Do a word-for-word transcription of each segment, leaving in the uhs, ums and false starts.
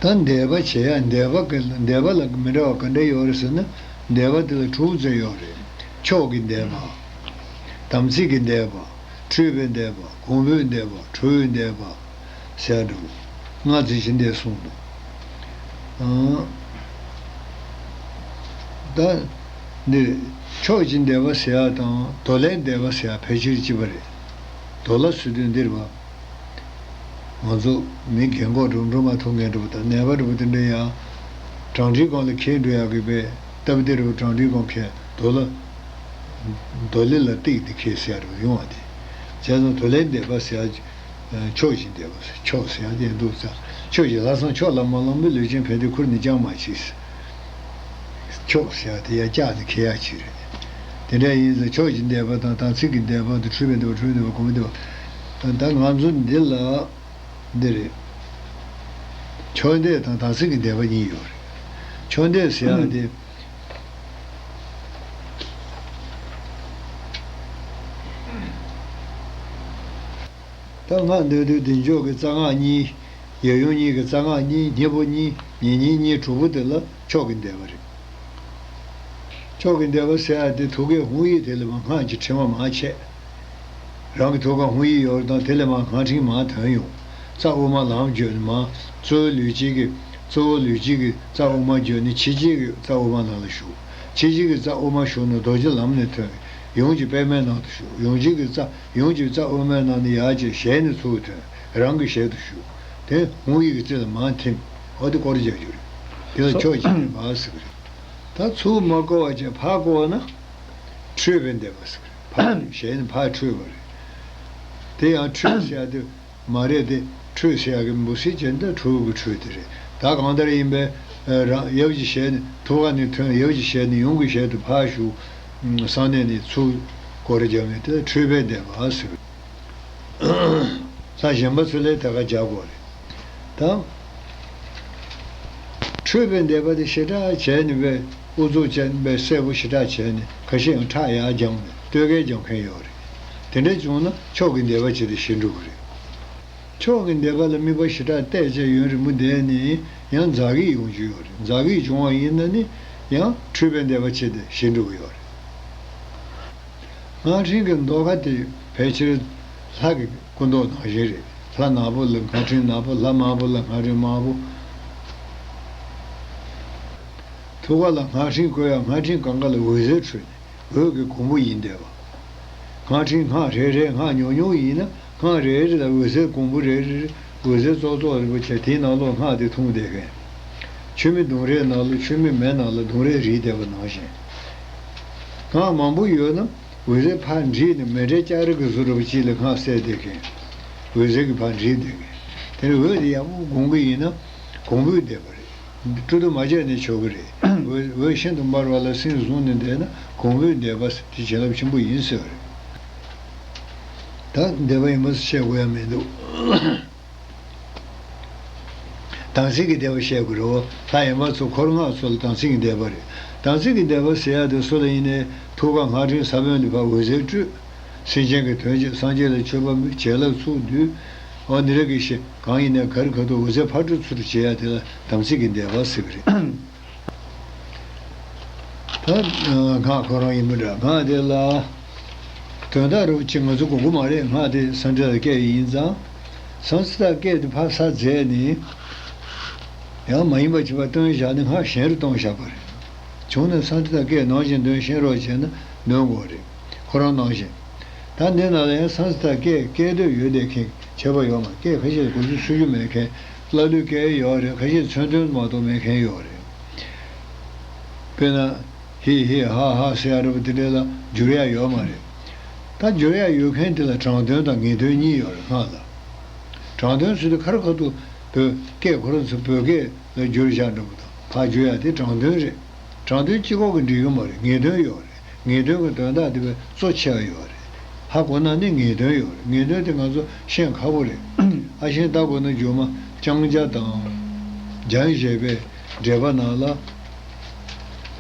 ད་འདས་པ་བྱེད་ཡ། འདས་པ་གི་འདས་པ་ལ་མི་འདྲ་བ་ག་འདྲ་ཡོད་རེད་ཟེར་ན། འདས་པ་དེ་ལ་དྲུག་ཙམ་ཡོད་རེད། མཆོག་གི་འདས་པ། དམ་ཚིག་གི་འདས་པ། འཁྲུལ་པའི་འདས་པ། གོང་བུའི་འདས་པ། གྲོལ་བའི་འདས་པ་ཟེར་ཡ་འདྲ་བོ། ལྔ་ཙམ་ཞིག་འདས་གསུངས་འདུག་ཨང་། ད་འདིར་མཆོག་གི་འདས་པ་ཟེར་ཡ་དང་མདོ་ལས་འདས་པ་ཟེར་ཡ་ཕལ་ཆེར་གཅིག་པ་རེད། མདོ་ལ་ཟེར་དུས་འདིར་བ། ང་ཚོ་མི་རྒན་གོག་འགྲོ་འགྲོ་མ་ཐུབ་མཁན་འགྲོ་བ་དང་ནད་པ་འགྲོ་བ་དེ་འདྲ་ཡང་། གྲང་འདྲིའི་སྒང་ལ་ཁྱེར་འགྲོ་ཡག་གི་བས་སྟབས་བདེ་རུ་གྲང་འདྲིའི་སྒང་ཁྱེར་མདོ་ལ། མདོ་ལས་ལ་ཏིག་ཏིག་ཁྱེར་ཟེར་རུ་ཡོང་བ་དེ། བྱས་ཙང་མདོ་ལས་འདས་པ་ཟེར་ཡ། མཆོག་གི་འདས་པ་ཟེར། མཆོག་ཟེར་ཡ་དེ་འདུག་ཙང་། མཆོག་གི་ལྷག་བསམ་མཆོག་ལ་མ་བླངས་པའི་ལུས་ཅན་ཕན་བདེ་ཁུར་ནས་ཅང་མ་མཆིས། མཆོག་ཟེར་ཡ་དེ་ཡ་ལྕགས་ནས་ཁེལ་ཡ་ཅིག་རེད། དེ་འདྲ་ཡིན་ཙང་མཆོག་གི་འདས་པ་དང་དམ་ཚིག་གི་འདས་པ་དང་འཁྲུལ་པའི་འདས་པ། འཁྲུལ་པའི་འདས་པ། གོང་མའི་འདས་པ། ད་ང་ཚོ་འདི་ལ་འདི་རེད། མཆོག་འདས་དང་དམ་ཚིག་གི་འདས་པ་གཉིས་ཡོད་རེད། མཆོག་འདས་ཟེར་ཡ་དེ། ད་སྔགས་འདོན་དུས་བདེ་མཆོག་གི་རྩ་སྔགས་གཉིས། ཡབ་ཡུམ་གཉིས་ཀྱི་རྩ་སྔགས་གཉིས། སྙིང་པོ་གཉིས། ཉེ་སྙིང་གཉིས། དྲུག་པོ་དེ་ལ་མཆོག་གི་འདས་པ་རེད། མཆོག་གི་འདས་པ་ཟེར་ཡ་དེ་ཐུགས་ཀའི་དབང་ཡིག་དེ་ལས་མར་སྔགས་ཀྱི་ཕྲེང་བ་མར་ཆད། རང་གི་ཐུགས་ཀར་དབང་ཡིག་ཡོད་རེད་དང་དེ་ལས་མར་སྔགས་ཕྲེང་མར་ཐོན་ཡོང་། རྩ་དབུ་མ་ལམ་བརྒྱུད་ནས་མར། གཙོ་བོའི་ལུས་དཀྱིལ་གྱི། གཙོ་བོའི་ལུས་དཀྱིལ་གྱི་རྩ་དབུ་མ་བརྒྱུད་ནས་ཕྱི་དཀྱིལ་གྱི་རྩ་དབུ་མ་ནང་ལ་ཞུགས། ཕྱི་དཀྱིལ་གྱི་རྩ་དབུ་མ་ཞུགས་ནས་རྡོ་རྗེ་ལམ་ནས་ཐོན། ཡུམ་གྱི་པདྨའི་ནང་དུ་ཞུགས། ཡུམ་གྱི་གི་རྩ། ཡུམ་གྱི་རྩ་དབུ་མའི་ནང་ནས་ཡར་བཅད་ཞལ་ནས་ཚུར་ཐོན། རང་གི་ཞལ་དུ་ཞུགས། དེ་དབང་ཡིག་གི་རྩེ་ལ་མར་ཐིམ། འོ་དེ་སྐོར་རྒྱག་རྒྱུ་རེད། དེ་ལ་མཆོག་གི་འདས་པ་ཟེར་གི་རེད། ད་ཚུར་མ་བསྐོར་བ་བྱས་ཕར་བསྐོར་བ་ན། འཁྲུལ་པའི་འདས་པ་ཟེར་གི་རེད། ཕར་ཞལ་ནས་ཕར་འཁྲུལ་བ་རེད། དེ་ཡང་འཁྲུལ་ཟེར་ཡ་དེ་མ་རེད་དེ། འཁྲུལ་ཟེར་ཡ་གི་འབོད་ཚིག་ཅན་དེ་འཁྲུལ་གྱི་འཁྲུལ་དེ་རེད། ད་གང་ལྟར་ཡིན་པས། རང་ཡབ་ཀྱི་ཞལ་ནས་ཐུགས་ཀ་ནས་ཐོན། ཡབ་ཀྱི་ཞལ་ནས་ཡུམ་གྱི་ཞལ་དུ་ཕར་ཞུགས། གསང་གནས་ནས་ཚུར་སྐོར་རྒྱག་མཁན་དེ་འཁྲུལ་པའི་འདས་པ་ཟེར། ས་གཞན་པ་ཚོ་ལས་དེ་ག་རྒྱག་དགོས་རེད། ད་འཁྲུལ་པའི་འདས་པ་དེ་ཞེ་དྲག་བྱས་ནས་པས་ཨུ་ཚུགས་བྱས་ནས་པས་གསལ་པོ་ཞེ་དྲག་བྱས་ནས་ཁ་ཤས་ཡང་ཁྲག་ཡར་སྦྱངས་ནས་བསྟོད་གལ་སྦྱོང་མཁན་ཡོད་རེད། དེ་འདྲ་བྱུང་ན་མཆོག་གི་འདས་པ་བྱས་ཏེ་ཞེ་འགྲོ་གི་རེད། མཆོག་གི་འདས་པ་ལ་དམིགས་པ་ཞེ་དྲག་གཏད་བྱས་ཡུན་རིང་པོ་བསྡད་ནས་ཡང་འཛག་གི་ཡོང་རྒྱུ་ཡོད་རེད། འཛག་གི་བྱུང་བ་ཡིན་ན་ནི་ཡང་འཁྲུལ་པའི་འདས་པ་བྱས་ཏེ་ཞེ་འགྲོ་གི་ཡོད་རེད། སྔགས་ཕྲེང་གི་མདོ་ཁ་དེ་ཕལ་ཆེར་ལྷ་གི་སྐུ་མདོག་ནང་བཞིན་རེད། ལྷ་ནག་པོ་ལ་སྔགས་ཕྲེང་ནག་པོ། ལྷ་དམར་པོ་ལ་སྔགས་ཕྲེང་དམར་པོ། ཐུགས་ཀ་ལ་སྔགས་ཕྲེང་བཀོད་ཡ། སྔགས་ཕྲེང་སྒང་ག་ལ་འོད་ཟེར་འཕྲོས་ནས་འོད་ཀྱི་གོང་བུ་ཡིན་བསྡད་པ། སྔགས་ཕྲེང་སྔགས་རེ་རེ་སྔགས་ཉུང་ཉུང་ཡིན་ན་སྔགས་རེ་རེ་ལ་འོད་ཟེར་གོང་བུ་རེ་རེ་རེ་འོད་ཟེར་ཙོག་ཙོག་རེ་བོ་བྱས་དེའི་ནང་ལོགས་སྔགས་དེ་འཐུང་བསྡད་མཁན། མཆོད་མེ་ལྡུམ་རའི་ནང་ལ་མཆོད་མེ་མེ་ནང་ལ་ལྡུམ་རའི་རིལ་བསྡད་པ་ནང་བཞིན། སྔགས་མང་པོ་ཡོད་ན། འོད་ཟེར་ཕར་འདྲེས་ནས་མེ་འདྲའི་ལྕགས་རི་གི་ཟུར་རེ་བ་གཅིག་ལ་སྔགས་གསལ་བསྡད་མཁན། འོད་ཟེར་གྱིས་ཕར་འདྲེས་བསྡད་མཁན། དེ་ནས་འོད་དེ་ཡག་པོ་གོང་གི་ཡིན་ན་གོང་བུས་བསྡད་པ་རེད། སྤྲོ་བསྡུ་མ་བྱས་ནས་ཆོག་གི་རེད། འོད་འོད་ཤིན་ཏུ་འབར་བ་ལ་སེམས་བཟུང་ནས་བསྡད་ན་གོང་བུས་བསྡད་པ་དེ་བྱིན་རླབས་ཆེན་པོ་ཡིན་ཟེར་བ་རེད། ད་འདས་པ་ཡིན་པ་བཤད་དགོས་ཡ་མི་འདུག་དམ་ཚིག་གི་བདེ་བ་བཤད་དགོས་རེད་བ། ལྷ་ཡན་པ་ཚོ་འཁོར་སྔགས་ཚོ་ལ་དམ་ཚིག་གི་བདེ་བ་རེད། དམ་ཚིག་གི་བདེ་བ་ཟེར་ཡ་དེ་སུ་ལ་ཡིན་ནའི་ཐུགས་ཀ་སྔགས་ཕྲེང་ས་བོན་ལས་ཕར་འོད་ཟེར་སྤྲོས། སེམས་ཅན་གྱི་དོན་བྱེད། སངས་རྒྱས་ལ་མཆོད་པ་འབུལ། བྱིན་རླབས་ཚུར་བསྡུས། འོ་འདི་རེད་གི་ཤེས། གང་ཡིན་ནའི་ག་རེ་ག་ཐུག་འོད་ཟེར་ཕར་སྤྲོས་ཚུར་བྱེད་ཡ་དེ་ལ་དམ་ཚིག་གི་བདེ་བ་ཟེར་གི་རེད། ད་སྔགས་ཁོ་རང་ཡིན་པ་འདྲ། སྔགས་དེ་ལ་དོན་དག་རུ་ཅིག་ང་ཚོ་གོ་གི་མ་རེད། སྔགས་དེ་སཾ་སྐྲྀ་ཏ་སྐད་ཡིན་ཙང་། སཾ་སྐྲྀ་ཏ་སྐད་དེ་ཕར་ས་མཛད་ནས་ཡང་མ་ཡིན་པ་ཅིག་ཕར་བཏོན་བཞག་ནས་སྔགས་གཞན་རུ་གཏོང་བཞག་པ་རེད། བྱུང་ན་སཾ་སྐྲྀ་ཏ་སྐད་ནང་བཞིན་འདོན་ཤེས་རོགས་བྱས་ན་འདོན་དགོས་རེད། ཁོ་རང་ནང་བཞིན། ད་འདི་ནང་ལ་ཡང་སཾ་སྐྲྀ་ཏ་སྐད་སྐད་དོད་ཡོད་བསྡད་མཁན་ཁྱད་པར་ཡོད་མ་རེད། སྐད་ཁ་ཤས་གོ་རྒྱུ་ཚོར་རྒྱུ་མེད་མཁན། ཀླ་ཀློའི་སྐད་ཡོད་རེད། ཁ་ཤས་མཚོན་དོན་མ་གཏོགས་མེད་མཁན་ཡོད་རེད། དཔེར་ན། ཧི་ཧི་ཧ་ཧ་ཟེར་ཡ་རེད་པ། དེ་འདྲ་ལ་འགྱུར་ཡ་ཡོད་མ་རེད། ད་འགྱུར་ཡ་ཡོད་མཁན་དེ་ལ་དྲང་དོན་དང་ངེས་དོན་གཉིས་ཡོད་རེད། སྔགས་ལ། དྲང་དོན་ཟེར་དུས་ཁ་ར་ཁ་ཐུག་བོད་སྐད་ཁོ་རང་ཚོ་བོད་སྐད་ལ་བསྒྱུར་བཞག་འདྲ་པོ་དང་ཕར་བསྒྱུར་ཡ་དེ་དྲང་དོན་རེད། དྲང་དོན་གཅིག་པོ་གིས་འགྲིག་གི་མ་རེད། ངེས་དོན་ཡོད་རེད། ངེས་དོན་གྱི་དོན་དག་དེ་བས་གཙོ་ཆེ་བ་ཡོད་རེད། ཧ་གོ་ན་ནི་ངེས་དོན་ཡོད་རེད། ངེས་དོན་དེ་ང་ཚོ་ཤེས་ཁག་པོ་རེད། ཨ་ཤེས་ལྟ་དགོས་ན་སྒྱུ་མ་ལྕང་སྐྱ་དང་འཇམ་བཞད་པའི་འགྲེལ་པ་ནང་ལ།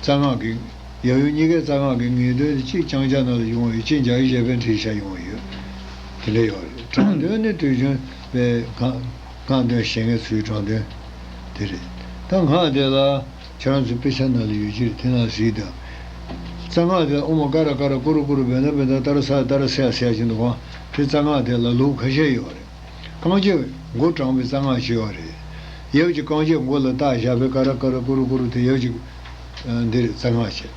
རྩ་སྔགས་ཀྱི། ཡབ་ཡུམ་གཉིས་ཀའི་རྩ་སྔགས་ཀྱི་ངེས་དོན་དེ་གཅིག་ལྕང་སྐྱ་ནང་ལ་ཡོང་བ་ཡོད། གཅིག་འཇམ་བཞད་པའི་འགྲེལ་བཤད་ཡོང་བ་ཡོད། དེ་འདྲ་ཡོད་རེད། དྲང་དོན་ནི་དུས་རྒྱུན་པའི་སྔགས་སྔགས་འདོན་ཞེས་ངས་ཚུལ་དྲང་དོན། དེ་རེད། ད་སྔགས་དེ་ལ་ཁྱེད་རང་ཚོའི་དཔེ་ཆ་ནང་ལ་ཡོད་ཀྱི་རེད། དེ་ནང་གཟིགས་དང་། རྩ་སྔགས་དེ་ཨོཾ་ཀ་ར་ཀ་ར་ཀུ་རུ་ཀུ་རུ་བེ་ད་བེ་ད་ཏ་ར་ས་ཏ་ར་སེ་ཡ་ཟེར་གྱི་འདུག་ག། དེ་རྩ་སྔགས་དེ་ལ་ལུགས་ཁ་ཤས་ཡོད་རེད། རྐང་རྗེས་མགོ་དྲངས་པའི་རྩ་སྔགས་ཅིག་ཡོད་རེད། ཡབ་ཀྱི་རྐང་རྗེས་མགོ་ལ་བཏགས་བཞག་པའི་ཀ་ར་ཀ་ར་ཀུ་རུ་ཀུ་རུ་དེ་ཡབ་ཀྱི་འདིར་རྩ་སྔགས་བྱས།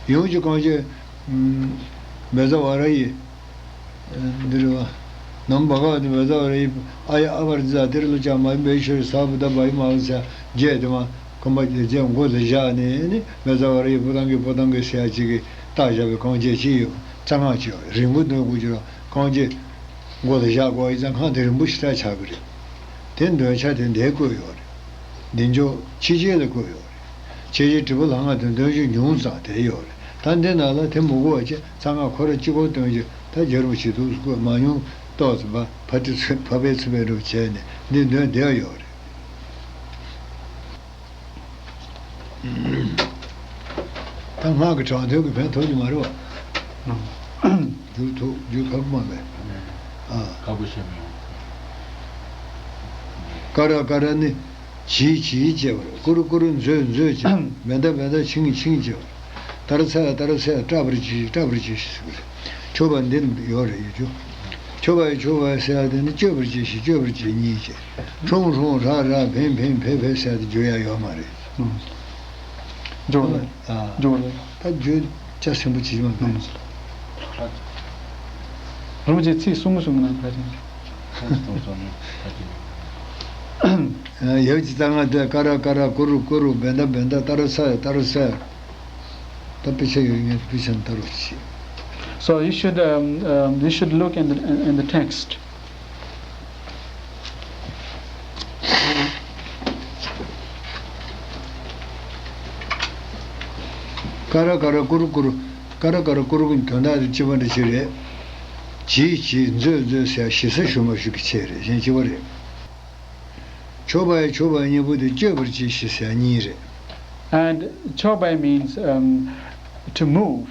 ཡུམ་གྱི་རྐང་རྗེས་བཛྲ་ཝཱ་ར་ཡི་འདིར་བ། ནམ་བྷ་ག་ཝ་ཏི་བཛྲ་ཝཱ་ར་ཡི། ཨཱ་ཡ་ཨ་བར་ཛ་ཏིར་ལོ་ཀྱ་མ་ཡི་བེ་ཤོ་རི་ས་བུ་ད་བ་ཡི་མ་བུ་ཚ་རྗེས་དེ་མ་ཁོམ་པ་རྗེས་མགོ་ལ་བཞག་ནས་ནི་བཛྲ་ཝཱ་ར་ཡི་པུ་ཏང་གི་པུ་ཏང་གི་ཟེར་ཡ་ཅིག་གི་བཏགས་བཞག་པའི་རྐང་རྗེས་ཅིག་ཡོད། རྩ་སྔགས་ཅིག་ཡོད་རེད། རིང་པོ་འདོན་དགོས་ཀྱི་རེད། རྐང་རྗེས་མགོ་ལ་བཞག་དགོས་ཡིན་ཙང་སྔགས་དེ་རིང་པོ་ཞེ་དྲག་ཆགས་ཀྱི་རེད། དེ་འདོན་བྱ་དེ་འདིར་བཀོད་ཡོད་རེད། འདི་འཇོག་ཕྱི་རྗེས་ལ་བཀོད་ཡོད་རེད། ཕྱི་རྗེས་དྲིལ་བུ་ལྷ་སྔགས་དེ་འདོན་ཆོག་ཉུང་ཙམ་དེ་ཡོད་རེད། ད་འདི་ནང་ལ་དེ་མི་དགོས་པ་བྱས་རྩ་སྔགས་ཁོ་ར་གཅིག་པོ་འདོན་རྒྱུ་ད་རྒྱལ་རབས་ཆེ་ཐུགས་སུ་བཀོད་མ་མྱོང་ཏོག་ཙམ་པ་ཕ་ཏི་ཚུ་ཕ་ཕའི་ཚུ་བའི་རུ་བྱས་ནས་འདི་འདོན་བསྡད་ཡོད་རེད། ད་སྔགས་ཀྱི་དྲང་དོན་གྱི་ཕན་ཐོགས་ཀྱི་མ་རེད་བ། རྒྱུ་ཐུག་རྒྱུ་ཐུག་མ་མེད། ཨ། ཁག་པོ་བཤད་མི་ཡོང་། ཀ་ར་ཀ་ར་ནི། བྱིལ་བྱིལ་བྱེད་པར། ཀུ་རུ་ཀུ་རུ་མཛོད་མཛོད་བྱེད། བེ་ད་བེ་ད་འཆིང་འཆིང་བྱེད་པར། ཏ་ར་ཚ་ཡ་ཏ་ར་ཚ་ཡ་སྐྲག་པར་གྱིས་ཤིག་སྐྲག་པར་གྱིས་ཤིག་ཟེར་གི་རེད། མཆོད་པ་འདི་ཡོད་རེད་ཡོད་རྒྱུ། མཆོད་པ་ཡི་མཆོད་པ་ཟེར་ཡ་དེ་ནི་སྐྱོབ་པར་གྱིས་ཤིག་སྐྱོབ་པར་གྱིས་གཉིས་བྱེད། ཧྲུང་ཧྲུང་ར་ར་བེང་བེང་བེ་བེ་ཟེར་ཡ་དེ་བརྗོད་ཡ་ཡོད་མ་རེད། འཇོག་ལེ། ཨ། འཇོག་ལེ། ད་བརྗོད་བྱ་ཆེན་པོ་བྱེད་ཀྱི་མ་རེད། རིན་པོ་ཆེ་ཚིག་གསུམ་གསུམ་གྱི་ནང་ག་རེ། ཡབ་ཀྱི་རྩ་སྔགས་དེ་ཀ་ར་ཀ་ར་ཀུ་རུ་ཀུ་རུ་བེ་ད་བེ་ད་ཏ་ར་ཚ་ཡ་ཏ་ར་ཚ་ཡ། ད་དཔེ་ཆ་ཡོད་ངས་དཔེ་ཆ་ནས་ལྟ་རོགས་གྱིས། So you should, um, um, you should look in the, in, in the text. ཀ་ར་ཀ་ར་ཀུ་རུ་ཀུ་རུ། ཀ་ར་ཀ་ར་ཀུ་རུ་ཀུ་དོན་དག་དེ་གཅིག་པ་འདྲ་ཞིག་རེད། བྱིལ་བྱིལ་མཛོད་མཛོད་ཟེར་ཞེ་ས་ཞུ་མ་ཞུ་གི་ཆེད་རེད། གཞན་གཅིག་པ་རེད། མཆོད་པ་ཡི་མཆོད་པ་གཉིས་པོ་དེ་སྐྱོབ་པར་གྱིས་ཤིག་ཟེར་གཉིས་རེད། And མཆོད་པ་means, um, to move.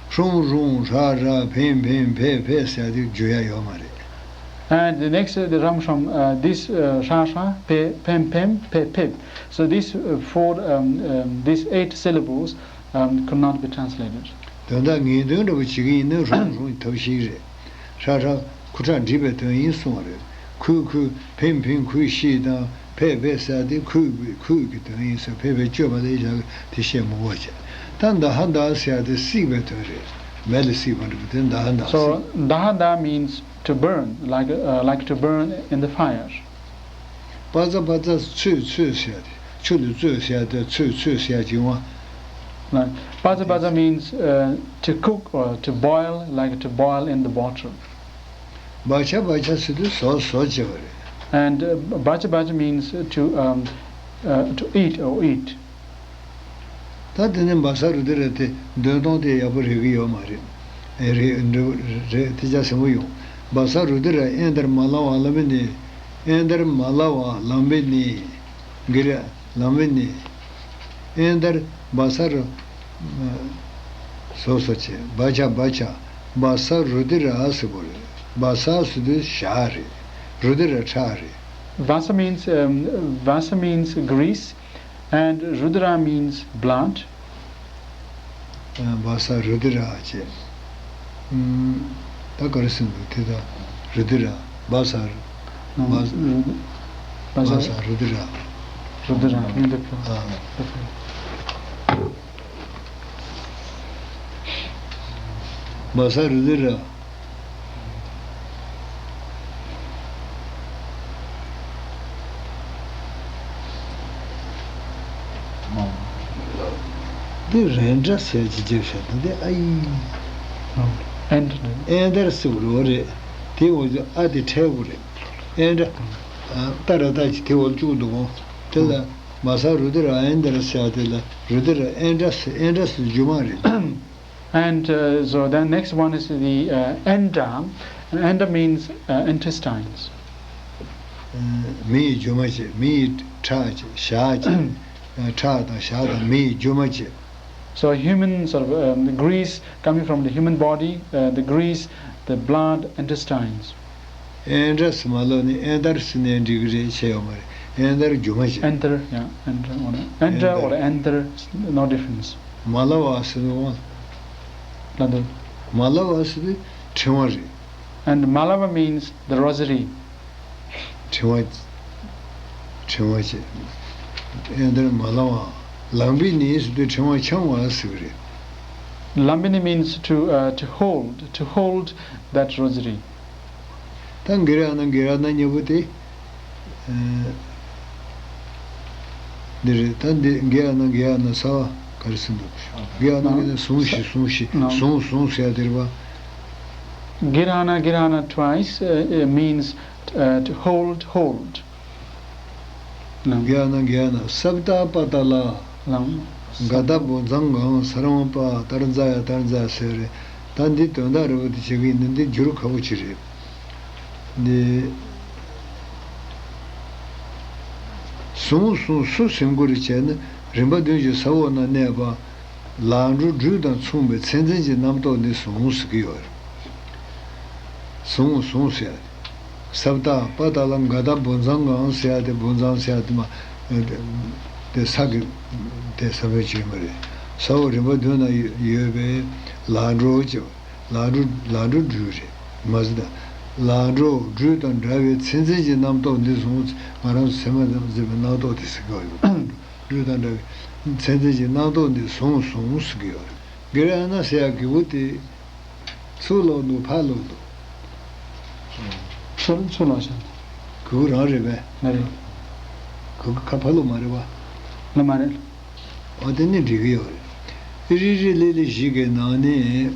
ཧྲུང་ཧྲུང་ཧྲ་ཧྲ་བེང་བེང་བེ་བེ་ཟེར་དེ་བརྗོད་ཡ་ཡོད་མ་རེད། And the next, uh, the ram sham, uh, this, uh, sha sha, pe, pem pem, pe pep. So these, uh, four, um, um, these eight syllables, um, could not be translated. དོན་དག་ངེས་དོན་འདྲ་པོ་བྱེད་ཀྱི་ཡིན་ན་ཧྲུང་ཧྲུང་ཐབས་ཤེས་རེད། ཧྲ་ཧྲ་ཁུ་ཁྲག་འདྲེས་པའི་དོན་ཡིན་གསུངས་པ་རེད། ཁུ་ཁུ་ཕིང་ཕིང་ཁུ་ཤི་དང་ཕེ་ཕེ་ཟེར་དེ་ཁུ་ཁུ་ཁུ་གི་དོན་ཡིན་ཟེར། ཕེ་ཕེ་སྐྱོབ་པ་ལས་བཞག་དེ་བཤད་མི་དགོས་བྱས། ད་ད་ཧ་ད་ཟེར་དེ་བསྲེག་པའི་དོན་རེད། མེ་ལ་བསྲེག་པ་འདྲ་པོ་དེ་ད་ཧ་ད་བསྲེག། So, ད་ཧ་ད་means to burn, like, uh, like to burn in the fire. པ་ཙ་པ་ཙ་ཚོས་ཚོས་ཟེར་ཏེ་ཆུ་ལ་བཙོས་ཟེར་ཏེ་ཚོས་ཚོས་ཟེར་གྱི་ཡོང་བ། Right. Pacha pacha means, uh, to cook or to boil, like to boil in the water. བ་ཆ་བ་ཆ་ཟེར་དུས་ཟོ་ཟོ་བྱེད་པ་རེད། And, uh, bacha bacha means to, um, uh, to eat or eat. ད་དེ་ནས་བ་ས་རུ་དི་ར་དེ་འདོན་སྟངས་དེ་ཡག་པོ་རེད་གི་ཡོད་མ་རེད། ཨེ་རེད་འགྲོ་རེད་དེ་ཅག་སེམས་པོ་ཡོང་། བ་ས་རུ་དི་ར་ཨེ་འདར་མ་ལ་བ་ལམ་བི་ནི། ཨེ་འདར་མ་ལ་བ་ལམ་བི་ནི། གི་ར་ལམ་བི་ནི། ཨེ་འདར་བ་ས་རུ། སོ་སོ་ཆེ་བ་ཆ་བ་ཆ། བ་ས་རུ་དི་ར་ཟེར་གོ་རེད། བ་ས་ཟེར་དུས་ཞག་རེད། རུ་དི་ར་ཁྲག་རེད། Vasa means, um, vasa means grease, and rudra means blood. བ་ས་རུ་དི་ར་ཅེས། ད་ག་རེ་ཟེར་འདུག་དེ་ད་རུ་དི་ར་བ་ས་རུ། བ་ས་རུ་དི་བ་ས་རུ་དི་ར། རུ་དི་ར་ཡིན་འདུག་ཨ། བ་ས་རུ་དི་ར། འདི་རེད་འདྲ་ཟེར་གྱི་རྒྱབ་ཤ་འདི་འདི་ཨ་ཡིན། ཨེན་ཏར་ཟེར་བ་རེད། དེ་འོ་ཚོ་ཨ་དེ་ཕྲལ་བ་རེད། ཨེན་འདྲ། ཏ་ར་ཏ་ཅི་དེ་འོ་བཅུག་འདུག་དེ་ལ་མ་ས་རུ་དི་ར་ཨེན་ཏར་ཟེར་དེ་ལ་རུ་དི་ར་ཨེན་འདྲ་ཟེར་ཨེན་འདྲ་ཟེར་རྒྱུ་མ་རེད། And, uh, so the next one is the, uh, ཨེན་འདྲ། And ཨེན་འདྲ་means, uh, intestines. མི་ཡི་རྒྱུ་མ་བྱས། མི་ཡི་ཁྲག་བྱས། ཞག་བྱས། ཁྲག་དང་ཞག་དང་མི་ཡི་རྒྱུ་མ་བྱས། So human sort of, um, the grease coming from the human body, uh, the grease, the blood, intestines. ཨེན་དྲ་ཟེར་མ་ལབ་ནས་ཨེན་དར་ཟེར་ནའི་འགྲིག་གི་རེད། བྱས་ཡོད་མ་རེད། ཨེན་དར་རྒྱུ་མ་བྱས། Enter, yeah, enter or enter, or enter, no difference. མ་ལ་བ་ཟེར་ནོ། ལ་འདོད། མ་ལ་བ་ཟེར་དུས་ཕྲེང་བ་རེད། And Malava means the rosary. ཕྲེང་བ། ཕྲེང་བ་བྱས། ཨེན་དར་མ་ལ་བ། ལམ་བི་ནི་ཟེར་དུས་ཕྲེང་བ་འཆང་བ་ཟེར་གི་རེད། Lambini means to, uh, to hold, to hold that rosary. ད་གི་ར་ན་གི་ར་ན་གཉིས་པོ་དེ། ཨ། འདི་རེད། ད་འདི་གི་ར་ན་གི་ར་ན་ས་བ་ག་རེ་ཟེར་འདུག་གི་ར་ན་གི་ར་ན་ཟུང་ཤིག་ཟུང་ཤིག་ཟུང་ཟུང་ཟེར་ཡ་དེ་རེད་པ། Girahana, Girahana twice, uh, uh, means, uh, to hold, hold. གྱ་ན་གྱ་ན་སབ་ཏ་པ་ཏ་ལ། ལམ། ག་ད་བོ་ཛང་གང་ས་རང་པ་ཏར་ཛ་ཡ་ཏར་ཛ་ཟེར་རེད། ད་འདི་དོན་དག་རེད་པ། དེ་བྱེད་ཀྱི་ཡིན་ན་འདི་འགྱུར་ཁག་པོ་ཅིག་རེད། འདི། ཟུང་ཟུང་སུ་ཟིན་དགོས་རེད་བྱས་ན་རིམ་པ་བདུན་གྱི་ས་འོག་ན་གནས་པ། ལག་འགྲོ་སྦྲུལ་དང་མཚུངས་པའི་མཚན་འཛིན་གྱི་རྣམ་རྟོག་འདི་ཟུང་ཟེར་གྱི་ཡོད་རེད། ཟུང་ཟུང་ཟེར་ཡ་དེ། སབ་ཏ་པ་ཏ་ལ་ག་ད་བོ་ཛང་གང་ཟེར་ཡ་དེ། བོ་ཛང་ཟེར་ཡ་དེ་མ། དེ་ས་གི་དེ་ས་བོན་ཅིག་མ་རེད། ས་འོག་རིམ་པ་བདུན་ན་ཡོད་པའི་ལག་འགྲོ་ཅེས། ལག་འགྲོ་ལག་འགྲོ་སྦྲུལ་རེད། མ་ཟེར་ད། ལག་འགྲོ་སྦྲུལ་དང་འདྲ་བའི་མཚན་འཛིན་གྱི་རྣམ་རྟོག་འདི་ཟུང་། ང་རང་ཚོ་སེམས་ལ་འཛིན་པའི་རྣམ་རྟོག་དེ་ཟེར་གྱི་ཡོད། སྦྲུལ་དང་འདྲ་བའི་མཚན་འཛིན་གྱི་རྣམ་རྟོག་འདི་ཟུང་ཟུང་ཟེར་གྱི་ཡོད་རེད། གི་ར་ན་ཟེར་ཡ་གི་གུ་དེ་ཚུར་ལོག་འདུག་ཕར་ལོག་འདུག་ཚུར་ཚུར་ལོག་ཤག་གི་གུ་རང་རེད་པས། ང་རེད། གི་གུ་ཁ་ཕར་ལོག་མ་རེད་པ། ང་མ་རེད། འོ་དེ་ནི་འགྲིག་གི་ཡོད་རེད། རི་རི་ལི་ལི་ཞིག་གི་ནང་ནས་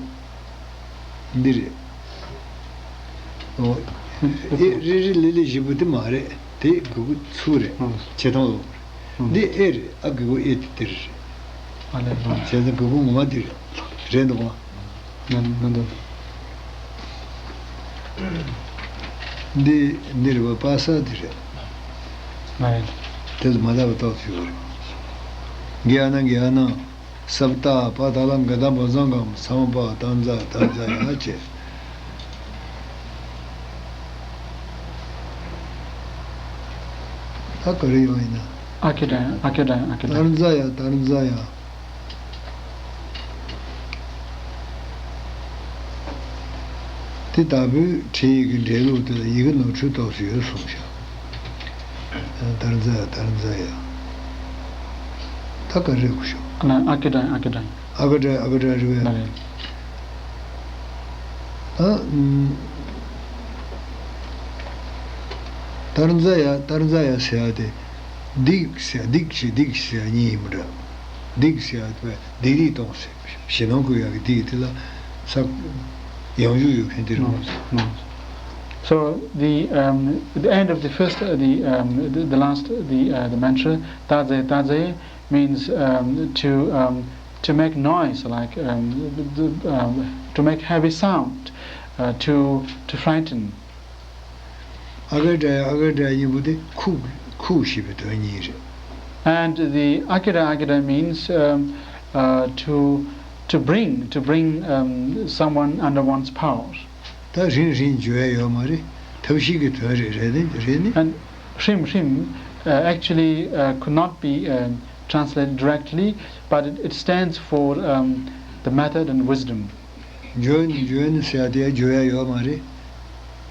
འདི་རེད། འོ། ཨེ་རི་རི་ལི་ལི་ཞིག་པོ་དེ་མ་རེད། དེ་གི་གུ་ཚུར་རེད། ཨང་། བྱེ་ཐང་ལོག་རེད། ཨང་། འདི་ཨེ་རེད། ཨ་གི་གུ་ཨེ་དེ་དེ་རེད། ཨ་ལས། བྱས་ཙང་གི་གུ་ངོ་མ་འདི་རེད། རེད་འདུག་ག་ནན་ནན་དུ། འདི་འདི་རེད་པ། པ་ས་འདི་རེད། ང་རེད། དེ་ལ་མ་ལྟ་བ་རྟོགས་ཐུབ་པ་རེད། གྱ་ན་གྱ་ན། སབ་ཏ་པ་ཏ་ལ་ག་ད་བོ་ཛང་གང་ས་མ་པ་ཏ་ཛ་ཏ་ཛ་ཡ་བྱས། ད་ག་རེ་ཡོང་ཡིན་ན། ཨ་ཀི་དྲན་ཨ་ཀི་དྲན་ཨ་ཀི་དྲན། ཏར་ཛ་ཡ་ཏར་ཛ་ཡ། དེ་ལྟ་བུའི་ཁྲིད་ཡིག་གི་འགྲེལ་ལུགས་དེ་ལ་ཡི་གེ་ནོར་འཁྲུལ་ཏོག་ཙམ་ཡོད་གསུངས་ཤག་ཏར་ཛ་ཡ་ཏར་ཛ་ཡ། ད་ག་རེ་གོ་ཤོག་ཨ་ན་ཨ་ཀི་དྲན་ཨ་ཀི་དྲན། ཨ་ཀ་དྲན་ཨ་ཀ་དྲན་རེད་པས། ད་ཨ་ཨུམ། ཏར་ཛ་ཡ་ཏར་ཛ་ཡ་ཟེར་ཡ་དེ། སྡིག་ཟེར་ཡ་སྡིག་ཞེས་སྡིག་ཞེས་ཡ་གཉིས་ཡིན་པ་འདྲ། སྡིག་ཟེར་ཡ་དེ་བས་སྡིག་སྡིག་གཏོང་ཟེར། ཞེ་སྡང་ཁུར་ཡག་གི་སྡིག་དེ་ལ་ས་ཡང་འཇུག་ཡོད་མཁན་དེ་རེད། No, no. So the, um, the end of the first, uh, the, um, the, the last, the, uh, the mantra, taze, taze, means, um, to, um, to make noise, like, um, the, the, um, to make heavy sound, uh, to, to frighten. ཨ་ཀ་དྲ་ཡ་ཨ་ཀ་དྲ་ཡ་གཉིས་པོ་དེ་ཁུག་ཁུག་ཞེས་པའི་དོན་གཉིས་རེད། And the akira akira means, um, uh, to, to bring, to bring, um, someone under one's power. ད་ཧྲིང་ཧྲིང་བརྗོད་ཡ་ཡོད་མ་རེད། ཐབས་ཤེས་ཀྱི་དོན་རེད། རེད་ནི་རེད་ནི། And hrim hrim, uh, actually, uh, could not be, um, translated directly, but it, it stands for, um, the method and wisdom. འཇོན་འཇོན་ཟེར་ཡ་དེ་བརྗོད་ཡ་ཡོད་མ་རེད།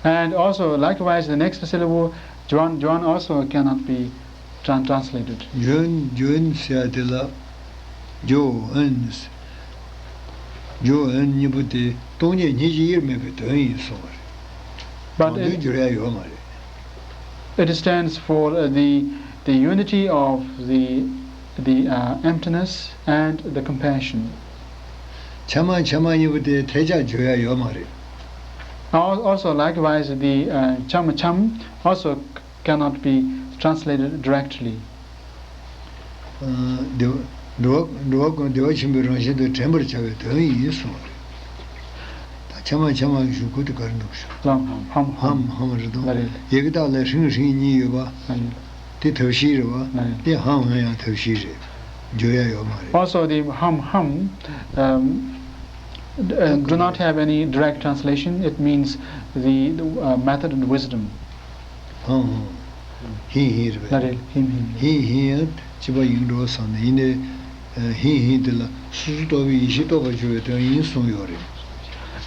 And also, likewise, the next syllable, juan, juan also cannot be tran-, translated. འཇོན་འཇོན་ཟེར་ཡ་དེ་ལ་འཇོ་ཨན། འཇོ་ཨན་གཉིས་པོ་དེ་སྟོང་ཉིད་སྙིང་རྗེ་དབྱེར་མེད་པའི་དོན་ཡིན་གསུངས་པ་རེད། But གང་དོན་it, བསྒྱུར་ཡ་ཡོད་མ་རེད། It stands for, uh, the, the unity of the, the, uh, emptiness and the compassion. ཆ་མ་ཆ་མ་གཉིས་པོ་དེ་ཐལ་ཆ་བརྗོད་ཡ་ཡོད་མ་རེད། Al-, also, likewise, the, uh, cham cham also cannot be translated directly. ཨ། བདེ་བ་འགྲོ་བ་འགྲོ་བ་ཀུན་བདེ་བ་ཆེན་པོའི་རང་བཞིན་དུ་དྲན་པར་བྱ་བའི་དོན་ཡིན་གསུངས་པ་རེད། ད་ཆ་མ་ཆ་མ་གི་གཞུག་གུ་དེ་ག་རེ་འདུག་ཞུ། ལམ་ཧམ་ཧམ་ཧམ་ཧམ་རེད་དོ། ལ་རེད། ཡི་གེ་དག་ལ་ཧྲིང་ཧྲིང་གཉིས་ཡོད་པ། ལ་རེད། དེ་ཐབས་ཤེས་རེད་བ། ལ་རེད། དེ་ཧམ་ཧམ་ཡང་ཐབས་ཤེས་རེད། བརྗོད་ཡ་ཡོད་མ་རེད། Also, the hum hum, um, uh, do not have any direct translation. It means the, the, uh, method and wisdom. ཧང་ཧང་། ཧིང་ཧིང་རེད་པས། ལ་རེད། ཧིམ་ཧིམ། ཧིང་ཧིང་ཡང་གཅིག་པ་ཡིན་འགྲོ་བསམ་ནས། ཡིན་ནའི་ཧིང་ཧིང་དེ་ལ་སོ་སོ་རྟོག་པའི་ཡེ་ཤེས་རྟོགས་པར་འགྱུར་བའི་དོན་ཡིན་གསུངས་ཡོད་རེད།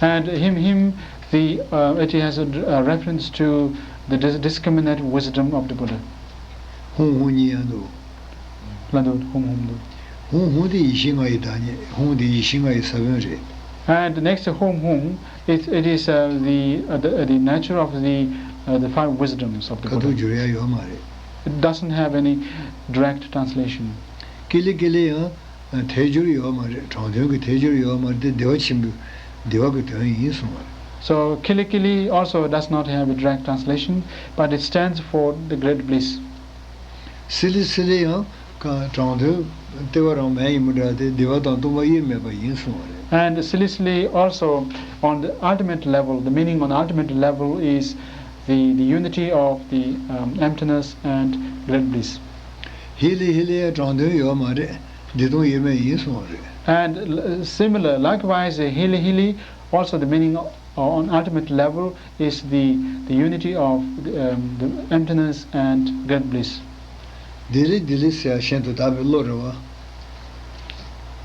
And him, him, the, uh, it has a, a reference to the dis- discriminate wisdom of the Buddha. ཧུང་ཧུང་གཉིས་ཡང་འདུག་ལ་འདུག་ཧུང་ཧུང་འདུག་ཧུང་ཧུང་དེ་ཡེ་ཤེས་ལྔ་ཡི་བདག་ཉིད། ཧུང་དེ་ཡེ་ཤེས་ལྔ་ཡི་ས་བོན་རེད། And next to hum hum, it, it is, uh, the, uh, the, uh, the nature of the, uh, the five wisdoms of the Buddha. ཁ་ཐུག་བསྒྱུར་ཡ་ཡོད་མ་རེད། It doesn't have any direct translation. ཀི་ལི་ཀི་ལི་ཡང་ཐལ་འགྱུར་ཡོད་མ་རེད། དྲང་དོན་གྱི་ཐལ་འགྱུར་ཡོད་མ་རེད་དེ། བདེ་བ་ཆེན་པོའི་བདེ་བ་གི་དོན་ཡིན་གསུངས་པ་རེད། So Kilikili also does not have a direct translation, but it stands for the great bliss. སི་ལི་སི་ལི་ཡང་དྲང་དོན་ལྟེ་བ་རང་མལ་ཡིན་པ་འདྲ་སྟེ། བདེ་བ་དང་སྟོང་པ་དབྱེར་མེད་པ་ཡིན་གསུངས་པ་རེད། And Silisili also, on the ultimate level, the meaning on the ultimate level is the, the unity of the, um, emptiness and great bliss. ཧི་ལི་ཧི་ལི་ཡང་དྲང་དོན་ཡོད་མ་རེད། བདེ་སྟོང་དབྱེར་མེད་ཡིན་གསུངས་པ་རེད། And, uh, similar, likewise, uh, Hili Hili, also the meaning, uh, on ultimate level is the, the unity of the, um, the emptiness and great bliss. དི་ལི་དི་ལི་ཟེར་ཡ་གཞན་དུ་དག་པའི་བློ་རེད་བ།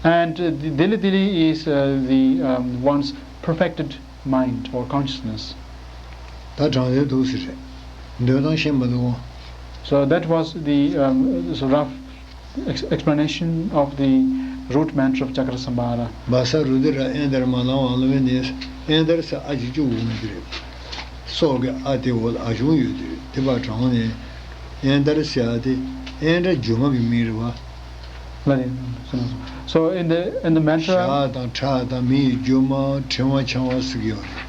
And, uh, the Dili Dili is, uh, the, um, one's perfected mind or consciousness. ད་དྲང་དོན་འདུག་ཟེར་རེད། འདོན་སྟངས་ཤེས་མ་འདུག So that was the, um, so rough ex- explanation of the root mantra of Chakrasamvara. བ་ས་རུ་དི་ར་ཨེན་དར་མ་ལང་བ་ལ་བེ་ནེ་སི། ཨེན་དར་ས་ཨ་ཅིག་ཅུ་འོང་གི་རེད། སོག་གི་ཨ་དེ་འོ་ལ་ཨ་གཞུང་ཡོད་དུས་དེ་བ་དྲང་ནས། ཨེན་དར་ཟེར་ཨ་དེ་ཨེན་དྲ་སྒྱུ་མ་གི་མིང་རེད་བ། ལ་རེད། So in the, in the mantra, ཞག་དང་ཁྲག་དང་མི་ཡི་སྒྱུ་མ། ཕྲེང་བ་འཆང་བ་ཟེར་གྱི་ཡོད་རེད།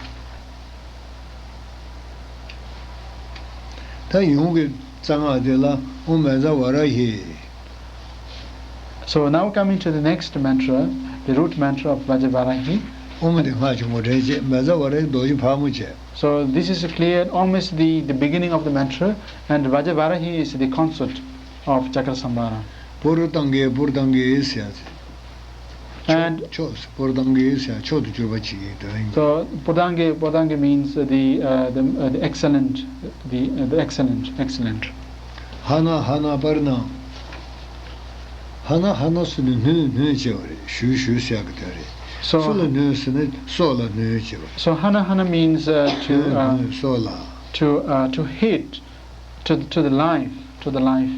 ད་ཡོངས་ཀྱི་རྩ་སྔགས་དེ་ལ་ཨོཾ་མེ་ཛ་ཝཱ་ར་ཧི། So now coming to the next mantra, the root mantra of Vajravarahi. ཨོཾ་དེ་སྔགས་ཀྱི་ངོ་སྤྲོད་བྱེད། མེ་ཛ་ཝཱ་ར་ཧི་རྡོ་རྗེ་ཕག་མོ་བྱས། So this is clear, Om is the, the beginning of the mantra, and Vajravarahi is the consort of Chakrasamvara. པུ་རུ་ཏང་གེ་པུར་ཏང་གེ་ཟེར་ཡ་ཟེར། And ཕྱོགས་པུར་ཏང་གེ་ཟེར་ཡ་མཆོག་ཏུ་གྱུར་པ་ཅིག་གི་དོན་ཡིན། So Purdange, Purdange means the, uh, the, uh, the excellent, the, uh, the excellent, excellent. ཧ་ན་ཧ་ན་པར་ན། ཧ་ན་ཧ་ན་ཟེར་ནས་སྣོད་སྣོད་ཅེས་པ་རེད། ཞུ་ཞུ་ཟེར་ཡ་གི་དོན་རེད། So སུ་ལ་སྣོད་ཟེར་ན་སྲོག་ལ་སྣོད་ཅེས་པ་རེད། So hana hana means, uh, to, སྣོད་uh, སྣོད་སྲོག་ལ། To, uh, to hit, to, to the life, to the life.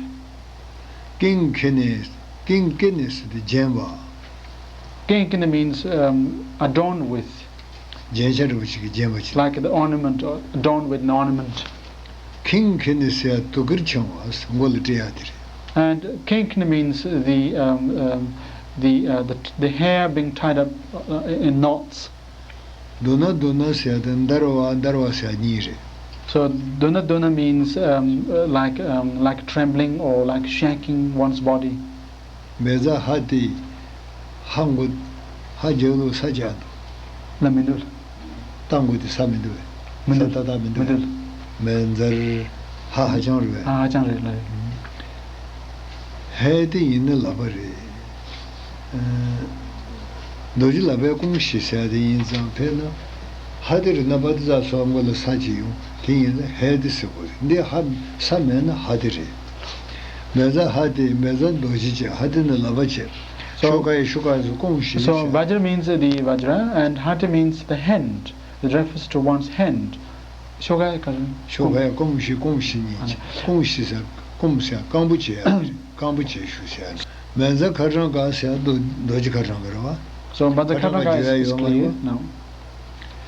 ཀིང་ཁི་ནི། ཀིང་ཀི་ནི་ཟེར་དུས་བརྒྱན་པ། King kini means, um, adorned with, རྒྱན་ཆ་འདྲ་བོ་ཞིག་གིས་བརྒྱན་པ་ཅིག like the ornament, or adorned with an ornament. ཁིང་ཁི་ནི་ཟེར་ཡ་དུས་ཀིར་འཆང་བ་མགོ་ལ་སྤྲད་ཡ་དེ་རེད། And king kini means the, um, um, the, uh, the, the hair being tied up, uh, in knots. དུ་ན་དུ་ན་ཟེར་ཡ་དེ་འདར་བ་འདར་བ་ཟེར་ཡ་གཉིས་རེད། So duna duna means, um, uh, like, um, like trembling or like shaking one's body. མེ་ཛ་ཧ་ཏི། ཧ་མགོ། ཧ་རྒྱབ་ལོགས་ས་བརྒྱབ་འདུག་ལ་མི་འདུག་རྟ་མགོ་དེ་ས་མི་འདུག་བས། མི་ས་འདུག་ཏག་ཏག་མི་འདུག་མི་འདུག་མེ་ཛར། ཧ་ཧ་ཅང་རེད་བས། ཧ་ཧ་ཅང་རེད་ལ་རེད། ཧེ་དེ་ཡིན་ན་ལབ་པ་རེད། ཨ། རྡོ་རྗེ་ལབ་པའི་ཀུང་ཤི་ཟེར་དེ་ཡིན་ཙང་ཕེབས་ན། ཧ་དེ་རི་ན་པ་དི་ཛ་སོགས་མགོ་ལ་ས་ཅིག་ཡོང་དེ་ཡིན་ན་ཧེ་དེ་ཟེར་དགོས་རེད། འདི་ཧ་ས་མེད་ན་ཧ་དེ་རེད། མེ་ཛ་ཧ་དེ་མེ་ཛ་རྡོ་རྗེ་བྱས། ཧ་དེ་ནི་ལབ་པ་བྱས། So, ཤོ་ཀ་ཡི་ཤོ་ཀ་ཡི་ཀུང་ཤི་so ཟེར། Vajra means the Vajra and Hati means the hand. It refers to one's hand. ཤོ་ཀ་ཡི་ག་རེ། ཤོ་ཀ་ཡི་ཀུང་ཤི་ཀུང་ཤི་གཉིས་ཀྱི། ཨ། ཀུང་ཤི་ཟེར་ཀུང་ཟེར་སྐམ་པོ་བྱས་ཡ་རེད། སྐམ་པོ་བྱས་བཞུགས་ཟེར་ཡ་རེད། མེ་ཛ་ཁ་ཊང་ཀ་ཟེར་རྡོ་རྡོ་རྗེ་ཁ་ཊང་ཀ་རེད་བ། So Bhadrachhatanga is, is clear now.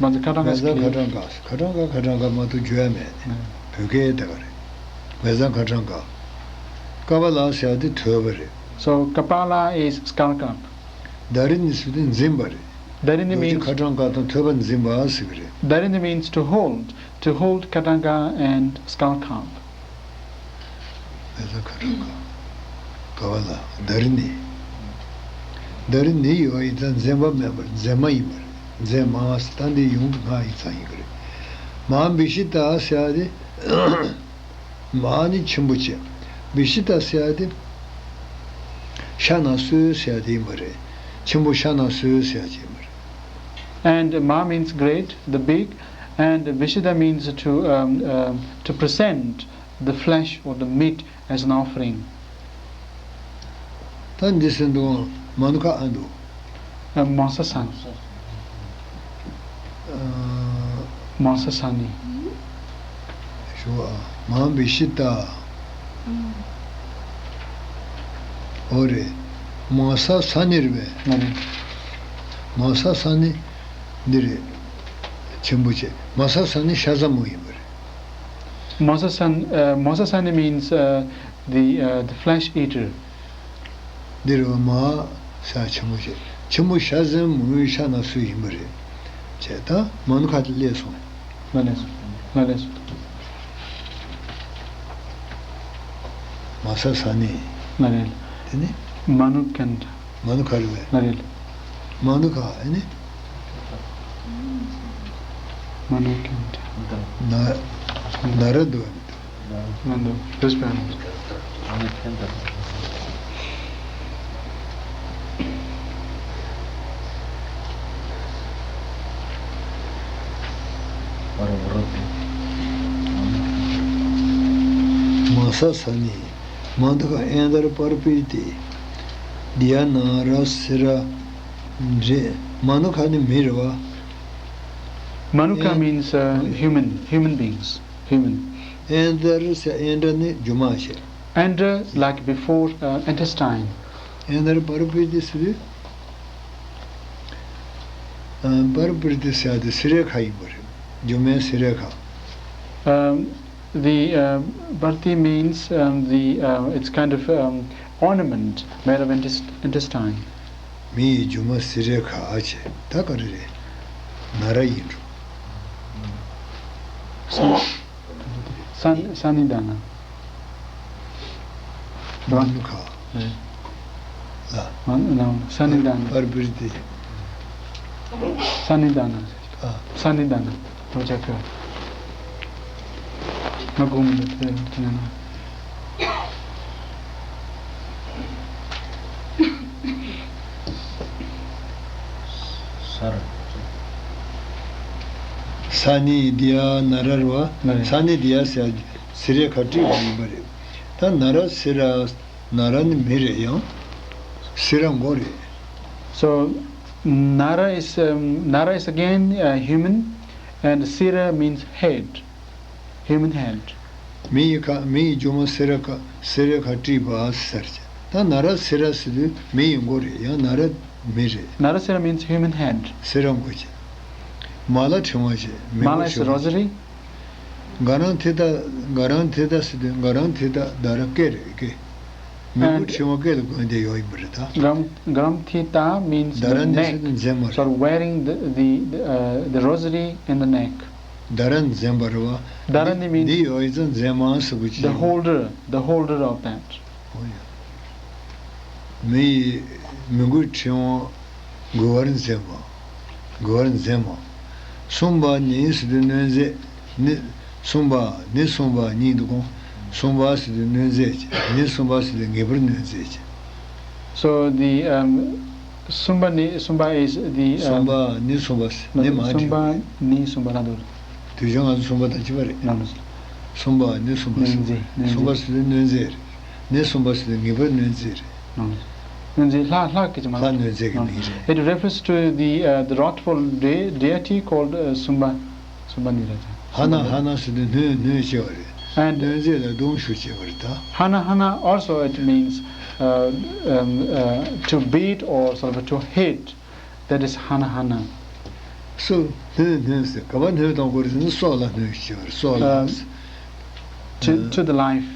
Bhadrachhatanga is clear. མེ་ཛ་ཁ་ཊང་ཀ་ཁ་ཊང་ཀ་མ་གཏོགས་བརྗོད་ཡ་མེད། བོད་སྐད་དེ་ག་རེད། མེ་ཛ་ཁ་ཊང་ཀ། ཀ་པ་ལ་ཟེར་ཡ་དེ་ཐོད་པ་རེད། So Kapala is skull cap. དྷ་རི་ནི་ཟེར་དེ་འཛིན་པ་རེད། Dharini རྡོ་རྗེ་means, ཁ་ཊང་ཀ་དང་ཐོད་པ་འཛིན་པ་ཟེར་གི་རེད། Dharini means to hold, to hold Khatanga and skull cap. མེ་ཛ་ཁ་ཊང་ཀ། ག་བ་ལ་དྷ་རི་ནི། དྷ་རི་ནི་ཡོད་ཡིན་ཙང་འཛིན་པ་མེད་པར་འཛིན་མ་ཡིན་པ་རེད། འཛིན་མ་ཟེར་ད་འདི་ཡོངས་ཀྱི་སྔགས་ཡིན་ཙང་ཡིན་གི་རེད། མ་བི་ཤི་ཏ་ཟེར་ཡ་དེ། མ་ནི་ཆེན་པོ་བྱས། བི་ཤི་ཏ་ཟེར་ཡ་དེ། ཤ་ན་སོས་ཟེར་ཡ་དེ་ཡིན་པ་རེད། ཆེན་པོ་ཤ་ན་སོས་ཟེར་ཡ་དེ་ཡིན་པ་རེད། And ma means great, the big, and vishita means to, um, um, to present the flesh or the meat as an offering. ད་འདི་ཟེར་འདུག་མ་ནུ་ཁ་ཨ་འདུག་ཨ། མ་ས་ས་ནི། ཨ། མ་ས་ས་ནི། ཞུ་བ། མ་བི་ཤི་ཏ། འོ་རེད། མ་ས་ས་ནི་རེད་པས། ང་རེད། མ་ས་ས་ནི། འདི་རེད། ཆེན་པོ་བྱས། མ་ས་ས་ནི་ཤ་ཟ་མོ་ཡིན་པ་རེད། མ་ས་ས་ནི། ཨ། མ་ས་ས་ནི means, uh, the, uh, the flesh eater. འདིར་མ་ས་ཆེན་པོ་བྱས། ཆེན་པོ་ཤ་ཟན་མོའི་ཤ་ན་སུ་ཡིན་པ་རེད། བྱས་ད་མ་ནུ་ཁ་དེ་སླེབས་སོང་། ལ་ལས་སོ། ལ་ལས་སོ། མ་ས་ས་ནི། ལ་ལས། དེ་ནི། མ་ནུ་ཁན། མ་ནུ་ཁ་རེད་པས། ལ་ལས། མ་ནུ་ཁ་ཨེ་ནི། མ་ནུ་ཁན། ན། ན་ར་འདུག་ང་ཚོ་བོད་པ། མ་ས་ས་ནི། མ་ནུ་ཁ་ཨེ་ནྡར་པར་པིར་ཏི། དི་ཡ་ན་ར་སི་ར་རེད། མ་ནུ་ཁ་ནི་མི་རེད་པ། མ་ནུ་ཁ་ཨེ། means, uh, human, human beings. Human. ཨེ་ནྡར་ཟེར། ཨེ་ནྡྲ་ནི་སྒྱུ་མ་བྱས། Andra, like before, uh, intestine. ཨེ་ནྡར་པར་པིར་ཏི་ཟེར་དུས། ཨ། པར་པིར་ཏི་ཟེར་དེ་སི་རེ་ཁ་ཡིན་པ་རེད། སྒྱུ་མའི་སི་རེ་ཁ། Um, the, uh, parpirti means, um, the, uh, it's kind of, um, ornament made of intest-, intestine. མི་ཡི་སྒྱུ་མ་སི་རེ་ཁ་བྱས། ད་ག་རེ་རེད། ན་ར་ཡིན་འགྲོ། ས་ས་ནི་ད་ན། མ་ནུ་ཁ། ལ། མ་ནུ་ས་ནི་ད་ན། པར་པིར་ཏི། ས་ནི་ད་ན། ཨ། ས་ནི་ད་ན། རོ་ཅ་ཁ། ང་གོ་མི་འདུག་དེ་ན། ས་ར། ས་ནི་དི་ཡ་ན་ར་རེད་པ། ན་ར། ས་ནི་དི་ཡ་ཟེར་སི་རེ་ཁ་བྲིས་པ་ཡིན་པ་རེད། ད་ན་ར་སི་ར། ན་ར་ནི་མི་རེད། ཡང་སི་ར་མགོ་རེད། So, Nara is, um, Nara is again, uh, human, and Sira means head, human head. མི་ཡི་ཁ། མི་ཡི་སྒྱུ་མ་སི་ར་ཁ། སི་ར་ཁ་བྲིས་པ་ཟེར་བྱས། ད་ན་ར་སི་ར་ཟེར་དུས་མི་ཡི་མགོ་རེད། ཡང་ན་ར་མི་རེད། Nara Sira means human head. སི་ར་མགོ་བྱས། མ་ལ་ཕྲེང་བ་བྱས། མི་མགོ་Mala is ཕྲེང་བ་བྱས། Rosary. ག་རང་ཐི་ཏ། ག་རང་ཐི་ཏ་ཟེར་དུས་ག་རང་ཐི་ཏ་ད་ར་སྐེ་རེད། སྐེ། མི་མགོ་And ཕྲེང་བ་སྐེ་ལ་གོན་དེ་ཡོད་ཡིན་པ་རེད་ད། Gram-, Gramthita means ད་ར་the ནི་ཟེར་neck, དུས་འཛིན་མ་རེད། sort of wearing the, the, the, uh, the rosary in the neck. ད་ར་འཛིན་པ་རེད་པ། ད་ར་ནི་འདི་means འདི་ཡོད་ཡིན་ཙང་འཛིན་མ་ཟེར་བ་ཅིག the holder, the holder of that. འོ་ཡ། མི་ཡི་མི་མགོའི་ཕྲེང་བ་མགུ་བར་འཛིན་པ། མགུ་བར་འཛིན་པ། གསུམ་པ་ནི་ཟེར་དུས་གནོན་མཛད། ནི། གསུམ་པ་ནི་གསུམ་པ་ཉིད་དུ་དགོངས། གསུམ་པ་ཟེར་དུས་གནོན་མཛད་ཀྱི། ནི་གསུམ་པ་ཟེར་དུས་ངེས་པར་གནོན་མཛད་ཀྱི། So the, um, གསུམ་པ་ནི་གསུམ་པ is the, um, གསུམ་པ་ནི་གསུམ་པ་ཟེར། ནི་མ་བྲིས། གསུམ་པ་ནི་གསུམ་པ་ལ་འདུག་དུས་ཆེན་ང་ཚོ་གསུམ་པ་དང་གཅིག་པ་རེད། ལགས་སོ། གསུམ་པ་ནི་གསུམ་པ་ཟེར། གནོན་མཛད། གནོན་མཛད། གསུམ་པ་ཟེར་དུས་གནོན་མཛད་རེད། ནི་གསུམ་པ་ཟེར་དུས་ངེས་པར་གནོན་མཛད་རེད། ལགས་སོ། གནོན་མཛད་ལྷ། ལྷ་སྐད་ཅིག་མ། ལྷ་གནོན་མཛད་ཀྱི་མིང་རེད། It refers to the, uh, the wrathful de-, deity called, uh, Sumba, Sumbanira. ཧ་ན། ཧ་ན་ཟེར་དུས་གནོན། གནོན་བྱས་པ་རེད། And གནོན་མཛད་ལ་གདུང་ཞུགས་བྱས་པ་རེད་ད། Hana, Hana also it means, uh, um, uh, to beat or sort of to hit. That is Hana, Hana. སོ། གནོན། གནོན་ཟེར། ག་པར་གནོན་གཏོང་དགོས་རེད་ཟེར་ན་སྲོག་ལ་གནོན་ཞུ་བར། སྲོག་ལ། Um, to, to the life.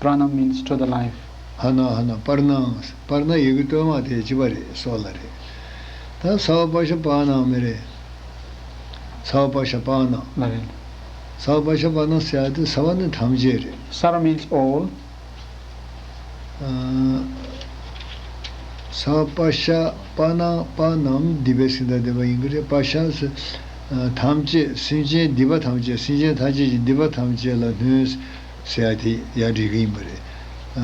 Prana means to the life. ཧ་ན། ཧ་ན། པར་ནང་། པར་ན་ཡི་གེ་སྟོད་མ་དེ་གཅིག་པ་རེད། སྲོག་ལ་རེད། ད་སརྦ་པ་ཤ་པཱ་ནང་མི་རེད། སརྦ་པ་ཤ་པཱ་ནང་། ལ་རེད། སརྦ་པ་ཤ་པཱ་ནང་ཟེར་ཡ་དེ་སརྦ་ནི་ཐམས་ཅད་རེད། Sara means all. ཨ། སརྦ་པ་ཤ་པཱ་ནང་། པཱ་ནང་སྡིག་པའི་སེམས་དང་ལྡན་པ་ཡིན་གྱི་རེད། པ་ཤ་ཟེར། ཨ། ཐམས་ཅད། སེམས་ཅན་སྡིག་པ་ཐམས་ཅད། སེམས་ཅན་ཐམས་ཅད་ཀྱི་སྡིག་པ་ཐམས་ཅད་ལ་གནོད་ཟེར་ཡ་དེ་ཡར་འགྲིག་གི་ཡིན་པ་རེད། ཨ།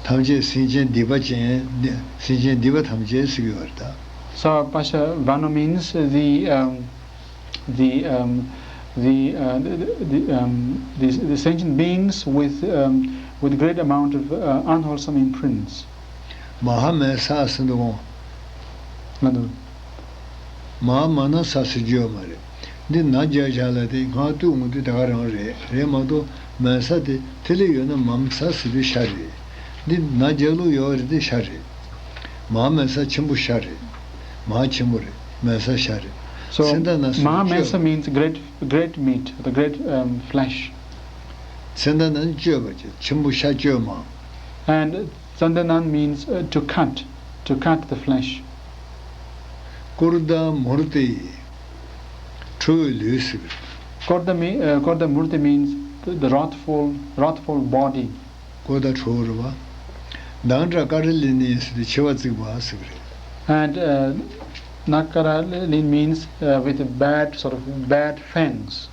ཐམས་ཅད་སེམས་ཅན་སྡིག་པ་ཅན། སེམས་ཅན་སྡིག་པ་ཐམས་ཅད་ཟེར་གྱི་ཡོད་རེད་ད། So, Pasha, Vano means the, um, the, um, the, uh, the, the, um, the, the sentient beings with, um, with great amount of, uh, unwholesome imprints. མ་ཧ་མེ་ས་ཟེར་འདུག་གོ། ང་དང་། མ་ཧ་མ་ན་ས་ཟེར་རྒྱུ་ཡོད་མ་རེད། འདི་ན་རྒྱག་བྱ་ལ་དེ་སྔགས་བཏུས་འོང་དུས་ད་ག་རང་རེད། རེད་མ་གཏོགས་མེ་ས་དེ་ཐིག་ལེ་ཡོད་ན་མ་ཧ་མེ་ས་ཟེར་དུས་ཤ་རེད། འདི་ན་རྒྱག་ལུགས་ཡོད་རེད་དེ་ཤ་རེད། མ་ཧ་མེ་ས་ཆེན་པོ་ཤ་རེད། མ་ཧ་ཆེན་པོ་རེད། མེ་ས་ཤ་རེད། So, སེམས་ཐག་ན་སུ་Mahamesa བཅོས། Means great, great meat, the great, um, flesh. སེམས་ཐག་ན་བཅོས་པ་བྱས། ཆེན་པོ་ཤ་བཅོས་མ། And Tsandanan means, uh, to cut, to cut the flesh. ཀོརྡ་མུར་ཏི། ཁྲོ་བོའི་ལུས་ཟེར་གི་རེད། Korda me-, uh, Korda Murti means the, the wrathful, wrathful body. ཀོརྡ་ཁྲོ་བོ་རེད་བ། དང་ཏྲ་ཀ་ར་ལི་ནི་ཟེར་དུས་མཆེ་བ་གཙིགས་པ་ཟེར་གི་རེད། And, uh, Nakaralin means, uh, with a bad, sort of bad fangs.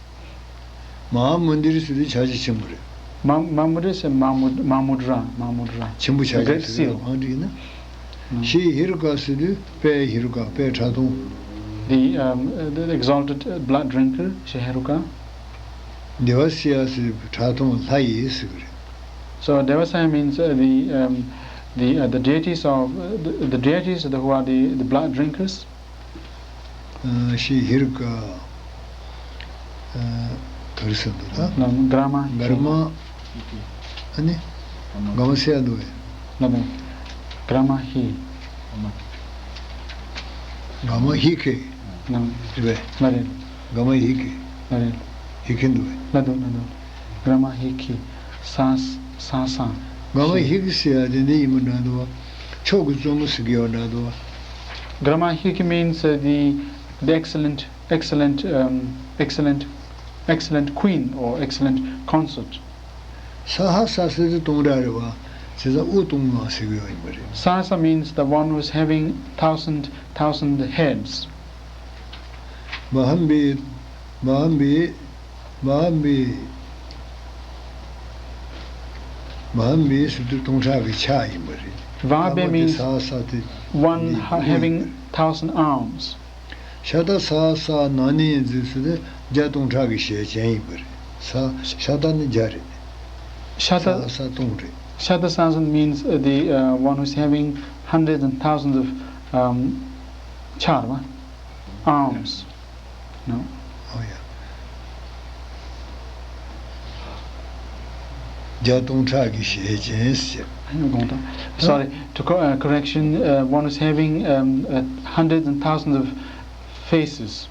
མ་ཧཱ་མུན་དིར་ཟེར་དུས་ཆ་ཆེ་ཆེན་པོ་རེད། Ma- Mamudra is a Mamud- Mamudra, Mamudra. ཆེན་པོ་ཆ་The ཆེ་great ཟེར་དུས་seal. གང་འགྲིག་ན། ཤྲཱི་ཧེ་རུ་ཀ་ཟེར་དུས་དཔལ་ཧེ་རུ་ཀ། དཔལ་ཁྲག་འཐུང་། The, um, uh, the exalted, uh, blood drinker, Shri Heruka. དེ་བ་སི་ཡ་ཟེར་དུས་ཁྲག་འཐུང་ལྷ་ཡི་ཟེར་གི་རེད། So Devasaya means, uh, the, um, the, uh, the deities of, uh, the, the deities who are the, the blood drinkers. ཤྲཱི་ཧེ་རུ་ཀ། ག་རེ་ཟེར་འདུག་ད། Grama. གརྨ། ཨ་ནི། གརྨ་སེ་ཡ་འདུག་བས། Grama hi. གརྨ་ཧི་ཁེ། རེད་བས། གརྨ་ཧི་ཁེ། ཧི་ཁེ་འདུག་བས། Grama hi ki. Sans, sans, sans. གརྨ་ཧི་ཁེ་ཟེར་ཡ་དེ་འདི་ཡིན་པ་འདྲ་འདུག་བ། མཆོག་གི་བཙུན་མོ་ཟེར་གི་ཡོད་འདྲ་འདུག་བ། Grama hi ki means, uh, the, the excellent, excellent, um, excellent, excellent queen or excellent consort. ས་ཧ་ས་ཟེར་དུས་སྟོང་ཕྲག་རེད་བ། བྱས་ཙང་དབུ་སྟོང་ལྔ་ཟེར་གི་ཡོད་ཡིན་པ་རེད། Sahasa means the one who is having thousand, thousand heads. མ་ཧམ་བི། མ་ཧམ་བི། མ་ཧམ་བི། མ་ཧམ་བི་ཟེར་དུས་སྟོང་ཕྲག་གི་ཕྱག་ཡིན་པ་རེད། Vahabhi ས་མ་དེ་means ས་ས་དེ་one འདི་ha- དབུ་ཡིན་པ་having རེད། Thousand arms. ཤ་ཏ་ས་ས་ན་ནི་ཟེར་དུས་བརྒྱ་སྟོང་ཕྲག་གི་ཞལ་ཅན་ཡིན་པ་རེད། ས་ཤ་ཏ་ནི་བརྒྱ་རེད། ཤ་ཏ། ས་ས་སྟོང་རེད། Shata Sansan means, uh, the, uh, one who's having hundreds and thousands of, um, charva, arms. No? ཨོ་ཡ། བརྒྱ་སྟོང་ཕྲག་གི་ཞལ་ཅན་ཟེར། དགོངས་དག Sorry, to co- uh, correction, uh, one who's having, um, uh, hundreds and thousands of faces.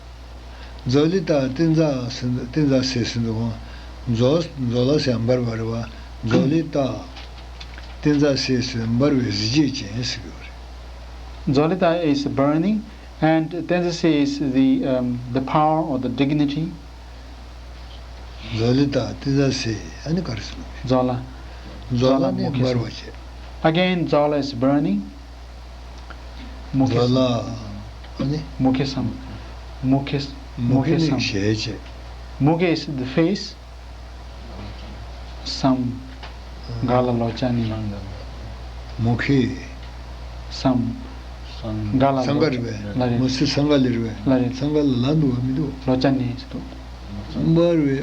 ཛོ་ལི་ཏ་ཏི་ཛ་ཟེར་འདུག་ཏི་ཛ་སེ་ཟེར་འདུག་གོ། ཛོ་ཛོ་ལ་ཟེར་འབར་བ་རེད་བ། ཛོ་ལི་ཏ་ཏི་ཛ་སེ་ཟེར་འབར་བའི་གཟི་བརྗིད་ཅན་ཟེར་གི་རེད། Dzolita is burning, and Tenzin is the, um, the power or the dignity. ཛོ་ལི་ཏ་ཏི་ཛ་སེ། ཨ་ནི་ག་རེ་ཟེར་ནོ། ཛོ་ལ། ཛོ་ལ་ནི་འབར་བ་བྱེད། Again, Dzolita is burning. མུ་ཁེ་ཛོ་ལ། ཨ་ནི། མུ་ཁེ་སམ། མུ་ཁེ། མུ་ཁེ་ནི་ཞལ་བྱེད། མུ་ཁེ is the face. སམ། ག་ལ་ལོ་ཅ་ནི། མུ་ཁེ། སམ། ག་ལ་སང་ག་ལོ་རེད་ཅ། བས། ལ་རེད། མུ་སི་སང་ག་ལེ་རེད་བས། ལ་རེད། སང་ག་ལ་ལ་འདུག་བ་མི་འདུག་ལོ་ཅ་ནི་ཟེར་འདུག་འབར་བའི་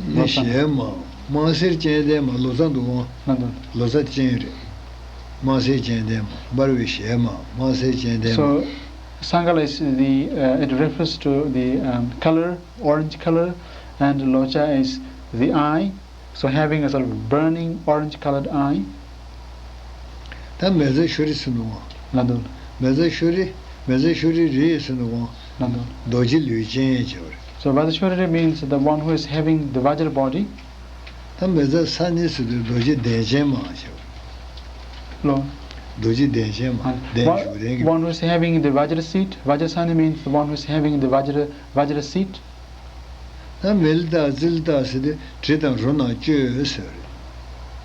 ནི་ལོ་ཙཱ། ཞལ་མ། དམར་སེར་ཅན་ལྡན་མ། ལོ་ཙཱ་འདུག་གོ། ལ་འདུག་ལོ་ཙཱ་ཅན་རེད། དམར་སེར་ཅན་ལྡན་མ། འབར་བའི་ཞལ་མ། དམར་སེར་ཅན་ལྡན་མ། So, Sangala is the, uh, it refers to the, um, color, orange color, and Locha is the eye, so having a sort of burning orange colored eye. ད་མེ་ཛ་ཤོ་རི་ཟེར་འདུག་གོ། ལ་འདུག་མེ་ཛ་ཤོ་རི། མེ་ཛ་ཤོ་རི་རི་ཟེར་འདུག་གོ། ལ་འདུག་རྡོ་རྗེ་ལུས་ཅན་བྱས་པ་རེད། So Vajrashoriri means the one who is having the Vajra body. ད་མེ་ཛ་ས་ནི་ཟེར་དུས་རྡོ་རྗེ་གདན་ཅན་མ་བྱས་པ་རེད། ལོ། རྡོ་རྗེ་གདན་ཅན་མ། And གདན་one- བཞུགས་གདན་གྱི། One who is having the Vajra seat. Vajrasani means the one who is having the Vajra, Vajra seat. ད་མི་ལི་ཏ་ཙི་ལི་ཏ་ཟེར་དུས་དྲི་དང་རོ་སྣ་བཅོས་ཟེར་བ་རེད།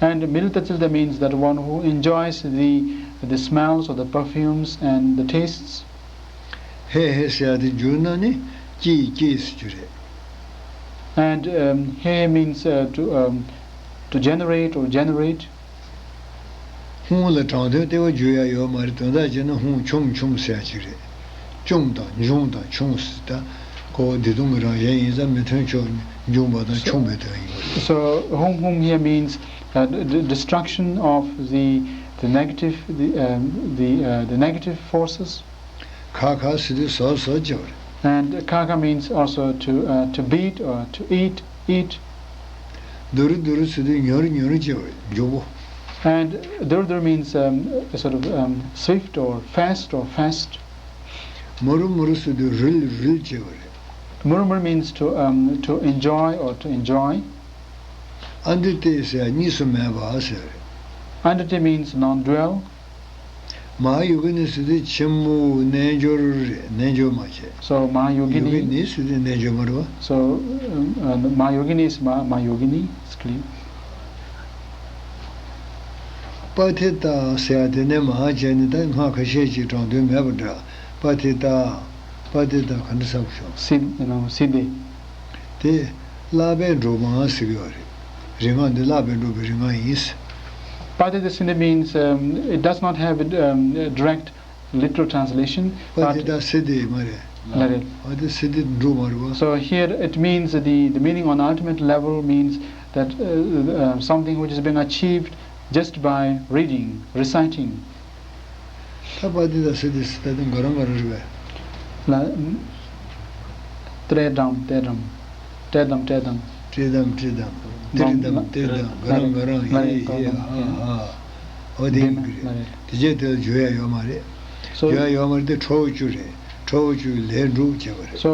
And Milita Tsilta means that one who enjoys the, the smells or the perfumes and the tastes. ཧེ་ཧེ་ཟེར་ཡ་དེ་བསྒྱུར་ན་ནི་སྐྱེས་སྐྱེས་ཟེར་རྒྱུ་རེད། And, um, he means, uh, to, um, to generate or generate. ཧུང་ལ་དྲང་དོན་ལྟེ་བ་བསྒྱུར་ཡ་ཡོད་མ་རེད། དོན་དག་བྱས་ན་ཧུང་ཆུམ་ཆུམ་ཟེར་ཡ་ཅིག་རེད། སྐྱོང་དང་འབྱུང་དང་འབྱུང་ཟེར་ད། ཁོ་བོ་བདེ་སྟོང་གི་རང་བཞིན་ཡིན་ཙང་མི་མཐུན་ཕྱོགས་འབྱུང་བ་དང་འབྱུང་བའི་དོན་ཡིན་པ་རེད། So hum hum here means uh, the, the destruction of the the negative the um, the uh, the negative forces. ཁ་ཁ་ཟེར་དུས་ཟོ་ཟོ་བྱེད་པ་རེད། And kaka means also to uh, to beat or to eat, eat. དུར་དུར་ཟེར་དུས་ཉུར་ཉུར་བྱེད་པ་རེད། མགྱོགས་པོ། And dur dur means um, a sort of um, swift or fast or fast. མུར་མུར་ཟེར་དུས་རིལ་རིལ་བྱེད་པ་རེད། Murmur means to um, to enjoy or to enjoy. ཨ་འདི་ཏེ་ཟེར་གཉིས་སུ་མེད་པ་ཟེར་རེད། Andati means non-dual. མ་ཧཱ་ཡོ་གི་ནི་ཟེར་དུས་ཆེན་མོ་རྣལ་འབྱོར་རེད། རྣལ་འབྱོར་མ་བྱས། So མ་ཧཱ་ཡོ་གི་ནི། ཡོ་གི་ནི་ཟེར་དུས་རྣལ་འབྱོར་མ་རེད་བ། So um, uh, མ་ཧཱ་ཡོ་གི་ནི་is མ་མ་ཧཱ་ཡོ་གི་ནི། It's clear. པ་ཐི་ཏ་ཟེར་ཡ་དེ་ནས་མ་ཧཱ་བྱས་ནས་ད་སྔགས་ཁ་ཤས་ཅིག་དྲང་དོན་མེད་པ་འདྲ། པ་ཐི་ཏ། པ་ཐི་ཏ་ག་འདྲ་ཟེར་བྱུང་། སིན་ཨ་ནོ་སིན་དེ། དེ་བརླག་པས་འགྲོ་མ་ཟེར་གྱི་ཡོད་རེད། རིག་སྔགས་འདི་བརླག་པས་འགྲོ་བའི་རིག་སྔགས་ཡིན། Paticca Siddhi means um, it does not have a um, a direct literal translation, པ་ཐི་but ཏ་སི་དེ་མ་རེད། ལ་རེད། པ་ཐི་སི་དེ་འགྲོ་མ་རེད་བ། So here it means the, the meaning on ultimate level means that uh, uh, something which is being achieved just by reading, reciting. ད་པ་ཏི་ད་སི་ཏི་སི་ད་དེ་ག་རང་ག་རང་རེད་པས། ལ། ཏྲེ་དམ་ཏྲེ་དམ། ཏྲེ་དམ་ཏྲེ་དམ། ཏྲེ་དམ་ཏྲེ་དམ། ཏེ་རི་དམ་ཏེ་རི་དམ། ག་རང་ག་རང་ཧེ་ཧེ་ཧ་ཧ། འོ་དེ་ཡིན་གི་རེད། དེ་རྗེས་དེ་ལ་བརྗོད་ཡ་ཡོད་མ་རེད། བརྗོད་ཡ་ཡོད་མ་རེད་དེ་ཁྲོ་བོ་བཅུ་རེད། ཁྲོ་བོ་བཅུ་ལས་འགྲུབ་བྱས་པ་རེད། So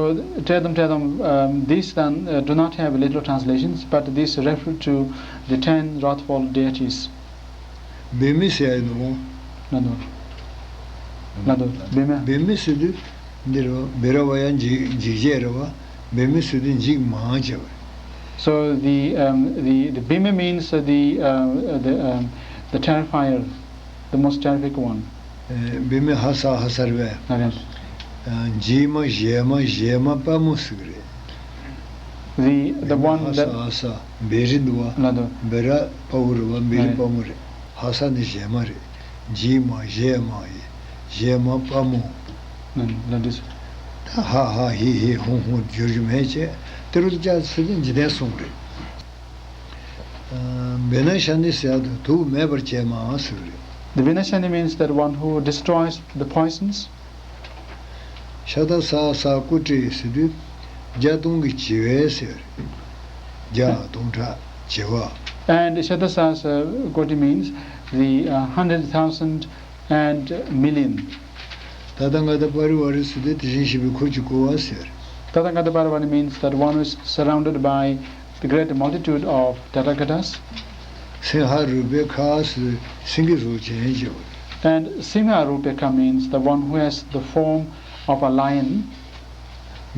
ཏྲེ་དམ་ཏྲེ་དམ um, these then uh, do not have literal translations, but these refer to the ten wrathful deities. བེ་མི་ཟེར་ཡ་ཡིན་ནོ། ལ་དོ། ལ་དོ། བེ་མི། བེ་མི་ཟེར་དུས་འདི་རེད་བ། བེ་ར་བ་ཡ་འཇིགས་འཇིགས་བྱེད་རེད་བ། བེ་མི་ཟེར་དུས་འཇིགས་མང་བྱེད་པ་རེད། So the um, the the Bhima means uh, the uh, the um, the terrifier, the most terrific one. བེ་མི་ཧ་ས་ཧ་ས་རེད་པས། ཨ་རེད། འཇིགས་མ་ཞེ་མ་ཞེ་མ་དཔའ་མོ་ཟེར་གི་རེད། The the one that ཧ་ས་ཧ་ས་བེ་རི་འདུག་བ། ལ་དོ། བེ་ར་དཔའ་བོ་རེད་བ། བེ་རི་དཔའ་མོ་རེད། ཧ་ས་ནི་ཞེ་མ་རེད། འཇིགས་མ་ཞེ་མ་ཡི་ཞེ་མ་དཔའ་མོ། ལ་ལ་འདི། ད་ཧ་ཧ་ཧི་ཧི་ཧུ་ཧུ་བསྒྱུར་རྒྱུ་མེད་ཅེས་ཏི་རུ་ལ་ཅག་ཚུལ་དུ་འཇིག་རྟེན་གསུངས་རེད། བེ་ན་ཤ་ནི་ཟེར་དུ་དུག་མེད་པར་བྱས་མ་ཟེར་རེད། The Vinashani means that one who destroys the poisons. ཤ་ད་ས་ས་ཀུ་ཏྲི་ཟེར་དུས་བརྒྱ་སྟོང་གི་བྱེ་བས་ཟེར། བརྒྱ་སྟོང་ཕྲག་བྱེ་བ། And Shatasahasra Koti means the uh, hundred thousand and million. ད་ད་ག་ད་པ་རི་ཝ་རི་ཟེར་དུས་དེ་བཞིན་གཤེགས་པའི་འཁོར་གྱིས་བསྐོར་བ་ཟེར། Tathagata Parivara means that one who is surrounded by the great multitude of Tathagatas. སིང་ཧ་རུ་པེ་ཁ་ཟེར་སེང་གེ་བཟོ་བྱེད་བྱེད་པ། And Simha Rupeka means the one who has the form of a lion.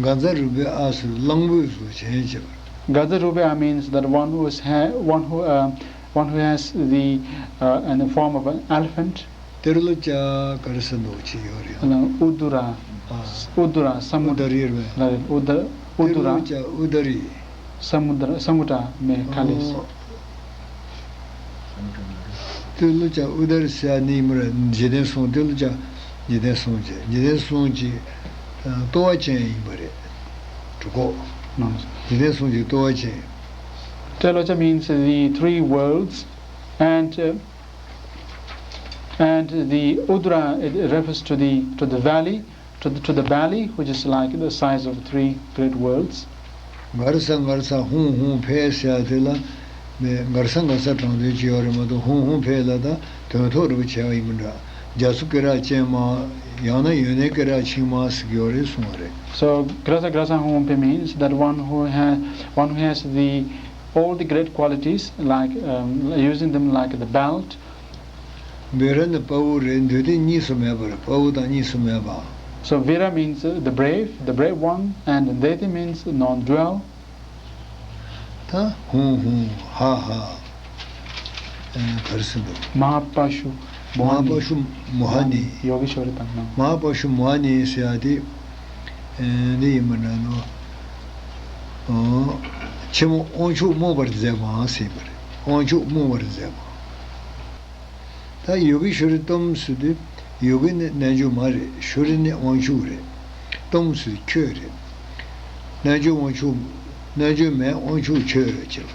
ག་ཛ་རུ་པེ་ཨ་ཟེར་གླང་པོའི་བཟོ་བྱེད་བྱེད་པ། Gaza Rupeka means that one who is ha- one who uh, one who has the uh, in the form of an elephant. ཏེ་རུ་ལ་ཅག་ག་རེ་ཟེར་འདུག་ཅི་ཡོད་རེད། ཨ་ལ་ཨུ་དུ་ར། ཨ། ཨུ་དུ་ར་ས་མུ། ཨུ་དུ་རི་རེད། ལ་རེད། ཨུ་དུ་ཨུ་དུ་ར། ཏེ་རུ་ལ་ཅག་ཨུ་དུ་རི། ས་མུ་དྲ་ས་མུ་དྲ་མེ་ཁ་ལེ་སི། ཨོ། ཏེ་ལོ་ཅག་ཨུ་དུ་རི་ཟེར་ནི་མི་ར་འཇིག་རྟེན་གསུམ། ཏེ་ལོ་ཅག་འཇིག་རྟེན་གསུམ་གྱི་འཇིག་རྟེན་གསུམ་གྱི་ལྟོ་བ་ཅན་ཡིན་པ་རེད། གྲུ་ཁོག་འཇིག་རྟེན་གསུམ་གྱི་ལྟོ་བ་ཅན། ཏེ་ལོ་ཅག means the three worlds and uh, And the Udra, it refers to the to the valley, to the, to the valley which is like the size of three great worlds. གར་ས་གར་ས་ཧུང་ཧུང་ཕེ་ཟེར་ཡ་དེ་ལ་མེ་གར་ས་གར་ས་དྲང་དོན་ཅི་ཡོད་རེད་མ་གཏོགས་ཧུང་ཧུང་ཕེ་ལ་ད་དོན་ཐོག་རེ་བ་བྱས་པ་ཡིན་མི་འདྲ། རྒྱ་མཚོ་སྐེ་རགས་ཅན་མ་ཡང་ན་ཡོན་ནའི་སྐེ་རགས་ཆིང་མ་ཟེར་གྱི་ཡོད་རེད་གསུངས་པ་རེད། So Grasa Grasa Hungpe means that one who has one who has the all the great qualities like um, using them like the belt. བེ་ར་ནི་དཔའ་བོ་རེད། འདུས་ཏེ་གཉིས་སུ་མེད་པ་རེད། དཔའ་བོ་དང་གཉིས་སུ་མེད་པ། So Vira means uh, the brave, the brave one, and Deti means non-dual. ད་ཧུང་ཧུང་ཧ་ཧ། ཨ་ག་རེ་ཟེར་འདུག་མ་ཧཱ་པ་ཤུ་མོ་ཧ་ནི། མ་ཧཱ་པ་ཤུ་མོ་ཧ་ནི། ཡོ་གི་ཤོ་རི་དང་ནང་། མ་ཧཱ་པ་ཤུ་མོ་ཧ་ནི་ཟེར་ཡ་དེ་ཨ་འདི་ཡིན་པ་འདྲ་ནོ། ཨོ། ཆེན་མོ་དབང་ཕྱུག་རྨོངས་པར་མཛད་མ་ཟེར་བ་རེད། དབང་ཕྱུག་རྨོངས་པར་མཛད་མ། ད་ཡོ་གི་ཤོ་རི་གཏོང་ཟེར་དུས་ཡོ་གི་ནི་རྣལ་འབྱོར་མ་རེད། ཤོ་རི་ནི་དབང་ཕྱུག་རེད། སྟོང་ཟེར་དུས་ཁྱོད་རེད། རྣལ་འབྱོར་དབང་ཕྱུག་རྣལ་འབྱོར་མའི་དབང་ཕྱུག་ཁྱོད་ཅེས་པ་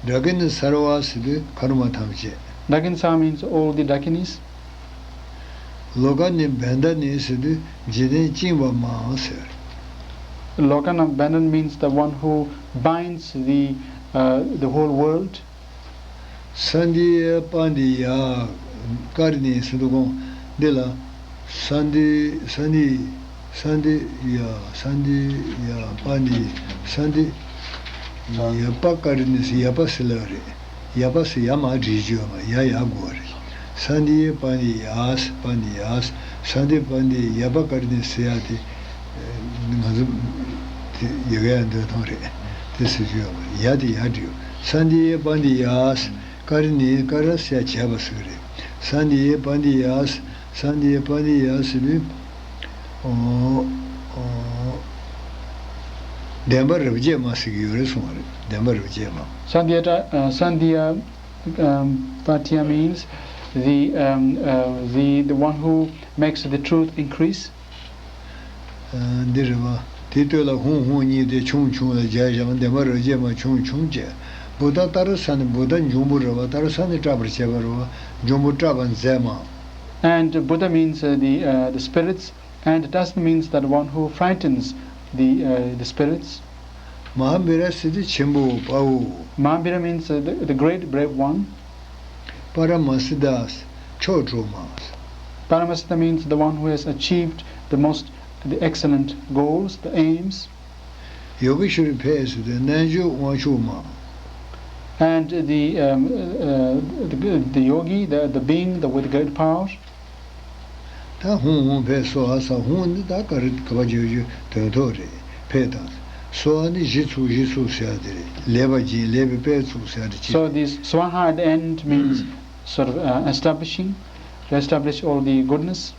རེད། ཌ་ཀི་ནི་སརྦ་ཟེར་དུས་མཁའ་འགྲོ་མ་ཐམས་ཅད། Dakinisā means all the Dakinis. ལོ་ཀ་ནི་བན་ད་ནི་ཟེར་དུས་འཇིག་རྟེན་བཅིངས་པ་མ་ཟེར། Lokāna bandhana means the one who binds the, uh, the whole world. ས་འདི་ཡ་པ་འདི་ཡ་ཀ་རི་ནི་ཟེར་དུས་གོང་འདི་ལ། ས་འདི་ས་འདི་ས་འདི་ཡ་ས་འདི་ཡ་པ་འདི་ས་འདི་ཡ་པ་ཀ་རི་ནི་ཟེར་ཡ་པ་ཟེར་ལ་རེད། ཡ་པ་ཟེར་ཡ་མ་བྲིས་བརྗོད་མ་ཡ་ཡ་དགོས་རེད། ས་འདི་ཡ་པ་འདི་ཡ་ས་པ་འདི་ཡ་ས་འདི་པ་འདི་ཡ་པ་ཀ་རི་ནི་ཟེར་ཡ་དེ། ང་ཚོ་དེ་ཡ་ག་ཡ་འདོད་སྟངས་རེད། དེ་ཟེར་རྒྱུ་ཡོད་མ་རེད། ཡ་དེ་ཡ་བྲིས་ས་འདི་ཡ་པ་འདི་ཡ་ས། ཀ་རི་ནི་ཀ་ར་སེ་བྱས་པ་ཟེར་གི་རེད། ས་འདི་ཡེ་པ་འདི་ཡ་ས་འདི་ཡེ་པ་འདི་ཡ་ཟེར་དུས། ཨོ། ཨོ། བདེན་པ་རབ་བྱེད་མ་ཟེར་གི་ཡོད་རེད་གསུངས་པ་རེད། བདེན་པ་རབ་བྱེད་མ། Sandhya, uh, Sandhya, um, Patya means the, um, uh, the, the one who makes the truth increase. འདི་རེད་བ། དེའི་སྟོད་ལ་ཧཱུྃ་ཧཱུྃ་གཉིས་དེ་ཆུང་ཆུང་ལ་སྦྱར་བཞག་བདེན་པ་རབ་བྱེད་མ་ཆུང་ཆུང་བྱས། བུདྡྷ་ཏ་ར་ས་ནི་བུདྡྷ་འབྱུང་པོ་རེད་བ། ཏ་ར་ས་ནི་སྐྲག་པར་བྱེད་པ་རེད་བ། འབྱུང་པོ་སྐྲག་པ་མཛད་མ། And Buddha means, uh, the, uh, the spirits, and Tasana means that one who frightens the, uh, the spirits. མ་ཧཱ་བི་ར་ཟེར་དུས་ཆེན་པོ་དཔའ་བོ། Mahavira means, uh, the, the great brave one. པ་ར་མ་སི་ཏཱ་མཆོག་གྲུབ་མ། Paramasiddha means the one who has achieved the most, the excellent goals, the aims. ཡོ་གི་ཤྭ་རི་ཕེ་ཟེར་དུས་རྣལ་འབྱོར་དབང་ཕྱུག་མ། And the, um, uh, the, the yogi, the, the being, the, with great power. ད་ཧཱུྃ་ཧཱུྃ་ཕཊ་སྭཱ་ཧཱ་ས། ཧཱུྃ་ནི་ད་ག་རེ་ག་པ་བརྗོད་རྒྱུ་དོན་ཐོག་རེད། ཕཊ་དང་སྭཱ་ཧཱ་ནི་གཞི་ཚུགས་གཞི་ཚུགས་ཟེར་ཡ་དེ་རེད། ལེགས་པ་སྦྱིན་ལེགས་པའི་དཔལ་ཚུགས་ཟེར་ཡ་དེ་ཅི། So this swaha at the end means sort of, uh, establishing, to establish all the goodness.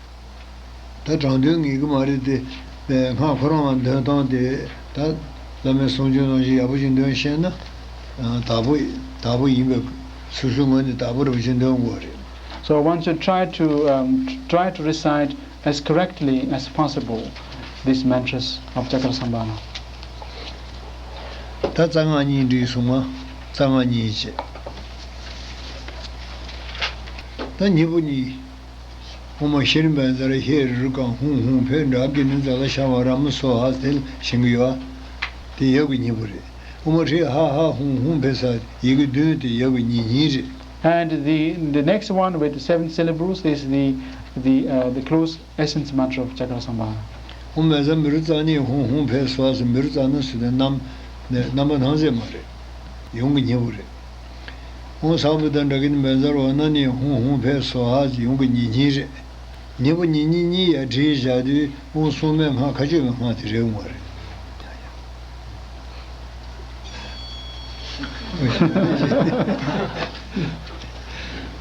ད་དྲང་དོན་ངེས་ཀྱི་མ་རེད་དེ། སྔགས་ཁོ་རང་ལ་འདོན་སྟངས་དེ་ད་བླ་མའི་གསུང་ཆོས་ནང་བཞིན་ཡག་པོ་ཞིག་འདོན་ཤེས་ན། དག་པོ་དག་པོ་ཡིན་པའི་སོ་སོའི་ངོས་ནས་དག་པོ་རེ་བ་ཞིག་འདོན་དགོས་རེད། So one should try to, um, try to recite as correctly as possible these mantras of Chakrasamvara. ད་རྩ་སྔགས་གཉིས་འདྲིས་སོང་ང་། རྩ་སྔགས་གཉིས་བྱས། ད་གཉིས་པོ་གཉིས། ཨོཾ་ཤྲཱི་བཛྲ་ཧེ་རུ་ཀ་ཧཱུྃ་ཧཱུྃ་ཕཊ་ཌ་ཀི་ནི་ཛ་ལ་ཤ་བ་ར་མ་སྭཱ་ཧཱ་དེ་ལ་བཞེངས་ཀྱི་ཡོད། དེ་ཡབ་ཀྱི་གཉིས་པོ་རེད། ཨོཾ་ཧྲཱིཿཧ་ཧ་ཧཱུྃ་ཧཱུྃ་ཕཊ་སྭཱ་ཧཱ། ཡི་གེ་བདུན་དེ་ཡབ་ཀྱི་གཉིས་གཉིས་རེད། And the, the next one with seven syllables is the, the, uh, the close essence mantra of Chakrasamvara. ཨོཾ་བཛྲ་མི་རུ་ཙ་ནི་ཧཱུྃ་ཧཱུྃ་ཕཊ་སྭཱ་ཧཱ་ཟེར། མི་རུ་ཙ་ན་ཟེར་དུས་རྣམ་རྣམ་པ་སྣང་མཛད་མ་རེད། ཡུམ་གྱི་གཉིས་པོ་རེད། ཨོཾ་ས་བྷཱུ་ཏ་ཌ་ཀི་ནི་བཛྲ་ཝ་ཎ་ནི་ཧཱུྃ་ཧཱུྃ་ཕཊ་སྭཱ་ཧཱ་ཟེར། ཡུམ་གྱི་གཉིས་གཉིས་རེད། གཉིས་པོ་གཉིས་གཉིས་གཉིས་ཡར་བྲིས་བཞག་དུས་ཨོཾ་སྲུང་མའི་སྔགས་མཁའ་སྤྱོད་པའི་སྔགས་དེ་རེད་འོང་བ་རེད།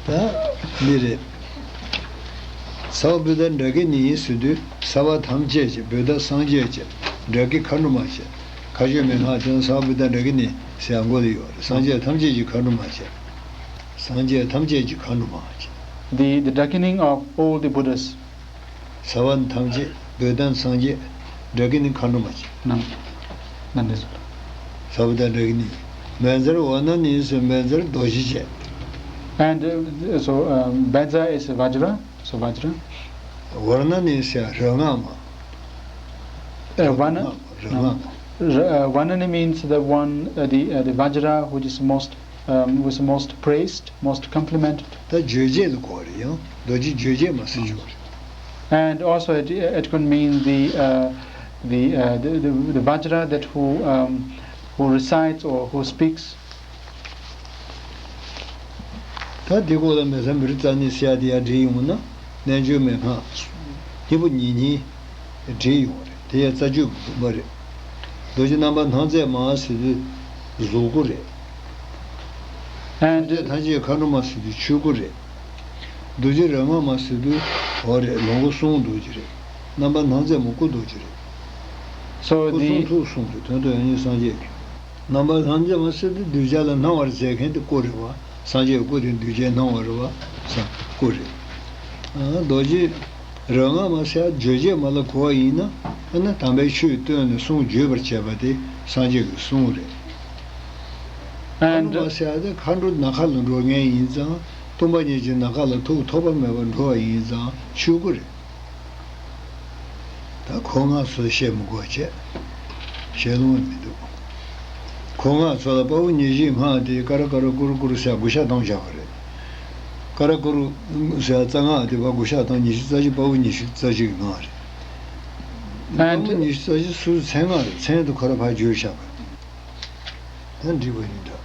ད་འདི་རེད། ས་བྷཱུ་ཏ་ཌ་ཀི་ནི་ཟེར་དུས་ས་བ་ཐམས་ཅད་ཀྱི་བྷཱུ་ཏ་སངས་རྒྱས་ཀྱི་ཌ་ཀི་མཁའ་འགྲོ་མ་བྱས། མཁའ་སྤྱོད་མའི་སྔགས་དེ་ས་བྷཱུ་ཏ་ཌ་ཀི་ནི་ཟེར་ཡང་མགོ་ལ་ཡོད་རེད། སངས་རྒྱས་ཐམས་ཅད་ཀྱི་མཁའ་འགྲོ་མ་བྱས། སངས་རྒྱས་ཐམས་ཅད་ཀྱི་མཁའ་འགྲོ་མ་བྱས། The, the darkening of all the Buddhas. ས་བ་ཐམས་ཅད་བྷཱུ་ཏ་སངས་རྒྱས། ཌ་ཀི་ནི་མཁའ་འགྲོ་མ་བྱས། ནམ། ནམ་འདི་ཚོ། ས་བྷཱུ་ཏ་ཌ་ཀི་ནི། བཛྲ་ཝ་ཎ་ནི་ཟེར། བཛྲ་རྡོ་རྗེ་བྱས། And, uh, so, um, Vajra is Vajra, so Vajra. ཝ་ཎ་ནི་ཟེར་རོལ་སྔགས་མ། Uh, Vana, རོལ་སྔགས་མ། uh, Vanani means the one, uh, the, uh, the Vajra, which is most, um, was most praised, most complimented. ད་རྗོད་བྱེད་དུ་གོ་རེད། ཡང་རྡོ་རྗེ་རྗོད་བྱེད་མ་ཟེར་ཆོག་རེད། And also it, it could mean the, uh, the, uh, the, the, the Vajra that who, um, who recites or who speaks. ད་འདི་སྐོར་ལ་བཛྲ་མི་རུ་ཙ་ནི་ཟེར་ཡ་དེ་ཡར་བྲིས་ཡོང་ན། རྣལ་འབྱོར་མའི་སྔགས། གཉིས་པོ་གཉིས་གཉིས་བྲིས་ཡོང་བ་རེད། དེ་ཡང་རྩ་རྒྱུད་ཀྱི་བུམ་པ་རེད། རྡོ་རྗེ་རྣམ་པར་སྣང་མཛད་མ་ཟེར་དུས་གཟུགས་སྐུ་རེད། And ཐམས་ཅད་མཁའ་འགྲོ་མ་ཟེར་དུས་ཆོས་སྐུ་རེད། རྡོ་རྗེ་རོལ་སྔགས་མ་ཟེར་དུས་འོ་རེད། ལོངས་སྐུ་གསུང་རྡོ་རྗེ་རེད། རྣམ་པར་སྣང་མཛད་མ་སྐུ་རྡོ་རྗེ་རེད། So སྐུ་གསུང་the ཐུགས་གསུང་དེ་དོན་དུ་ཡང་སྙིང་སངས་རྒྱས་ཀྱི། རྣམ་པར་སྣང་མཛད་མ་ཟེར་དུས་གདུལ་བྱ་ལ་སྣང་བར་མཛད་མཁན་དེ་སྐུ་རེད་བ། སངས་རྒྱས་སྐུ་དེ་གདུལ་བྱའི་སྣང་བ་རེད་བ། ས་སྐུ་རེད། ཨ་རྡོ་རྗེ་ རང་ངམ་ཟེར་ཡ་རྗོད་བྱེད་མ་ལ་གོ་བ་ཡིན་ན། ཨ་ནི་དམ་པའི་ཆོས་བསྟན་ནས་གསུང་བརྗོད་པར་བྱེད་པ་དེ་སངས་རྒྱས་ཀྱི་གསུང་རེད། ཨ་ཨ་ནི་ནི་མ་ཟེར་ཡ་དེ་མཁའ་འགྲོ་ནམ་མཁའ་ལ་འགྲོ་མཁན་ཡིན་ཙང་། སྟོང་པ་ཉིད་ཀྱི་ནམ་མཁའ་ལ་ཐུག་ཐོགས་པ་མེད་པར་འགྲོ་བ་ཡིན་ཙང་ཆོས་སྐུ་རེད། ད་གོ་སྔ་ཚོད་བཤད་མི་དགོས་བྱས། བཤད་ལོང་མི་འདུག་གོ་སྔ་ཚོད་ལ་དཔའ་བོ་ཉེར་བཞིའི་སྔགས་དེ་ཀ་ར་ཀ་རུ་ཀུ་རུ་ཀུ་རུ་ཟེར་དགུ་ཤ་གཏོང་བཞག་པ་རེད། ཀ་ར་ཀུ་རུ་ཟེར་རྩ་སྔགས་དེ་བ་དགུ་ཤ་གཏོང་ཉི་ཤུ་རྩ་གཅིག་དཔའ་བོ་ཉི་ཤུ་རྩ་གཅིག་གི་སྔགས་རེད། དཔའ་བོ་ཉི་ཤུ་རྩ་གཅིག་སུ་མཚན་སྔགས་རེད། མཚན་དུ་ཁོ་ར་ཕར་བརྗོད་བཞག་པ་རེད། ད་འགྲིག་པ་ཡིན་འདྲ།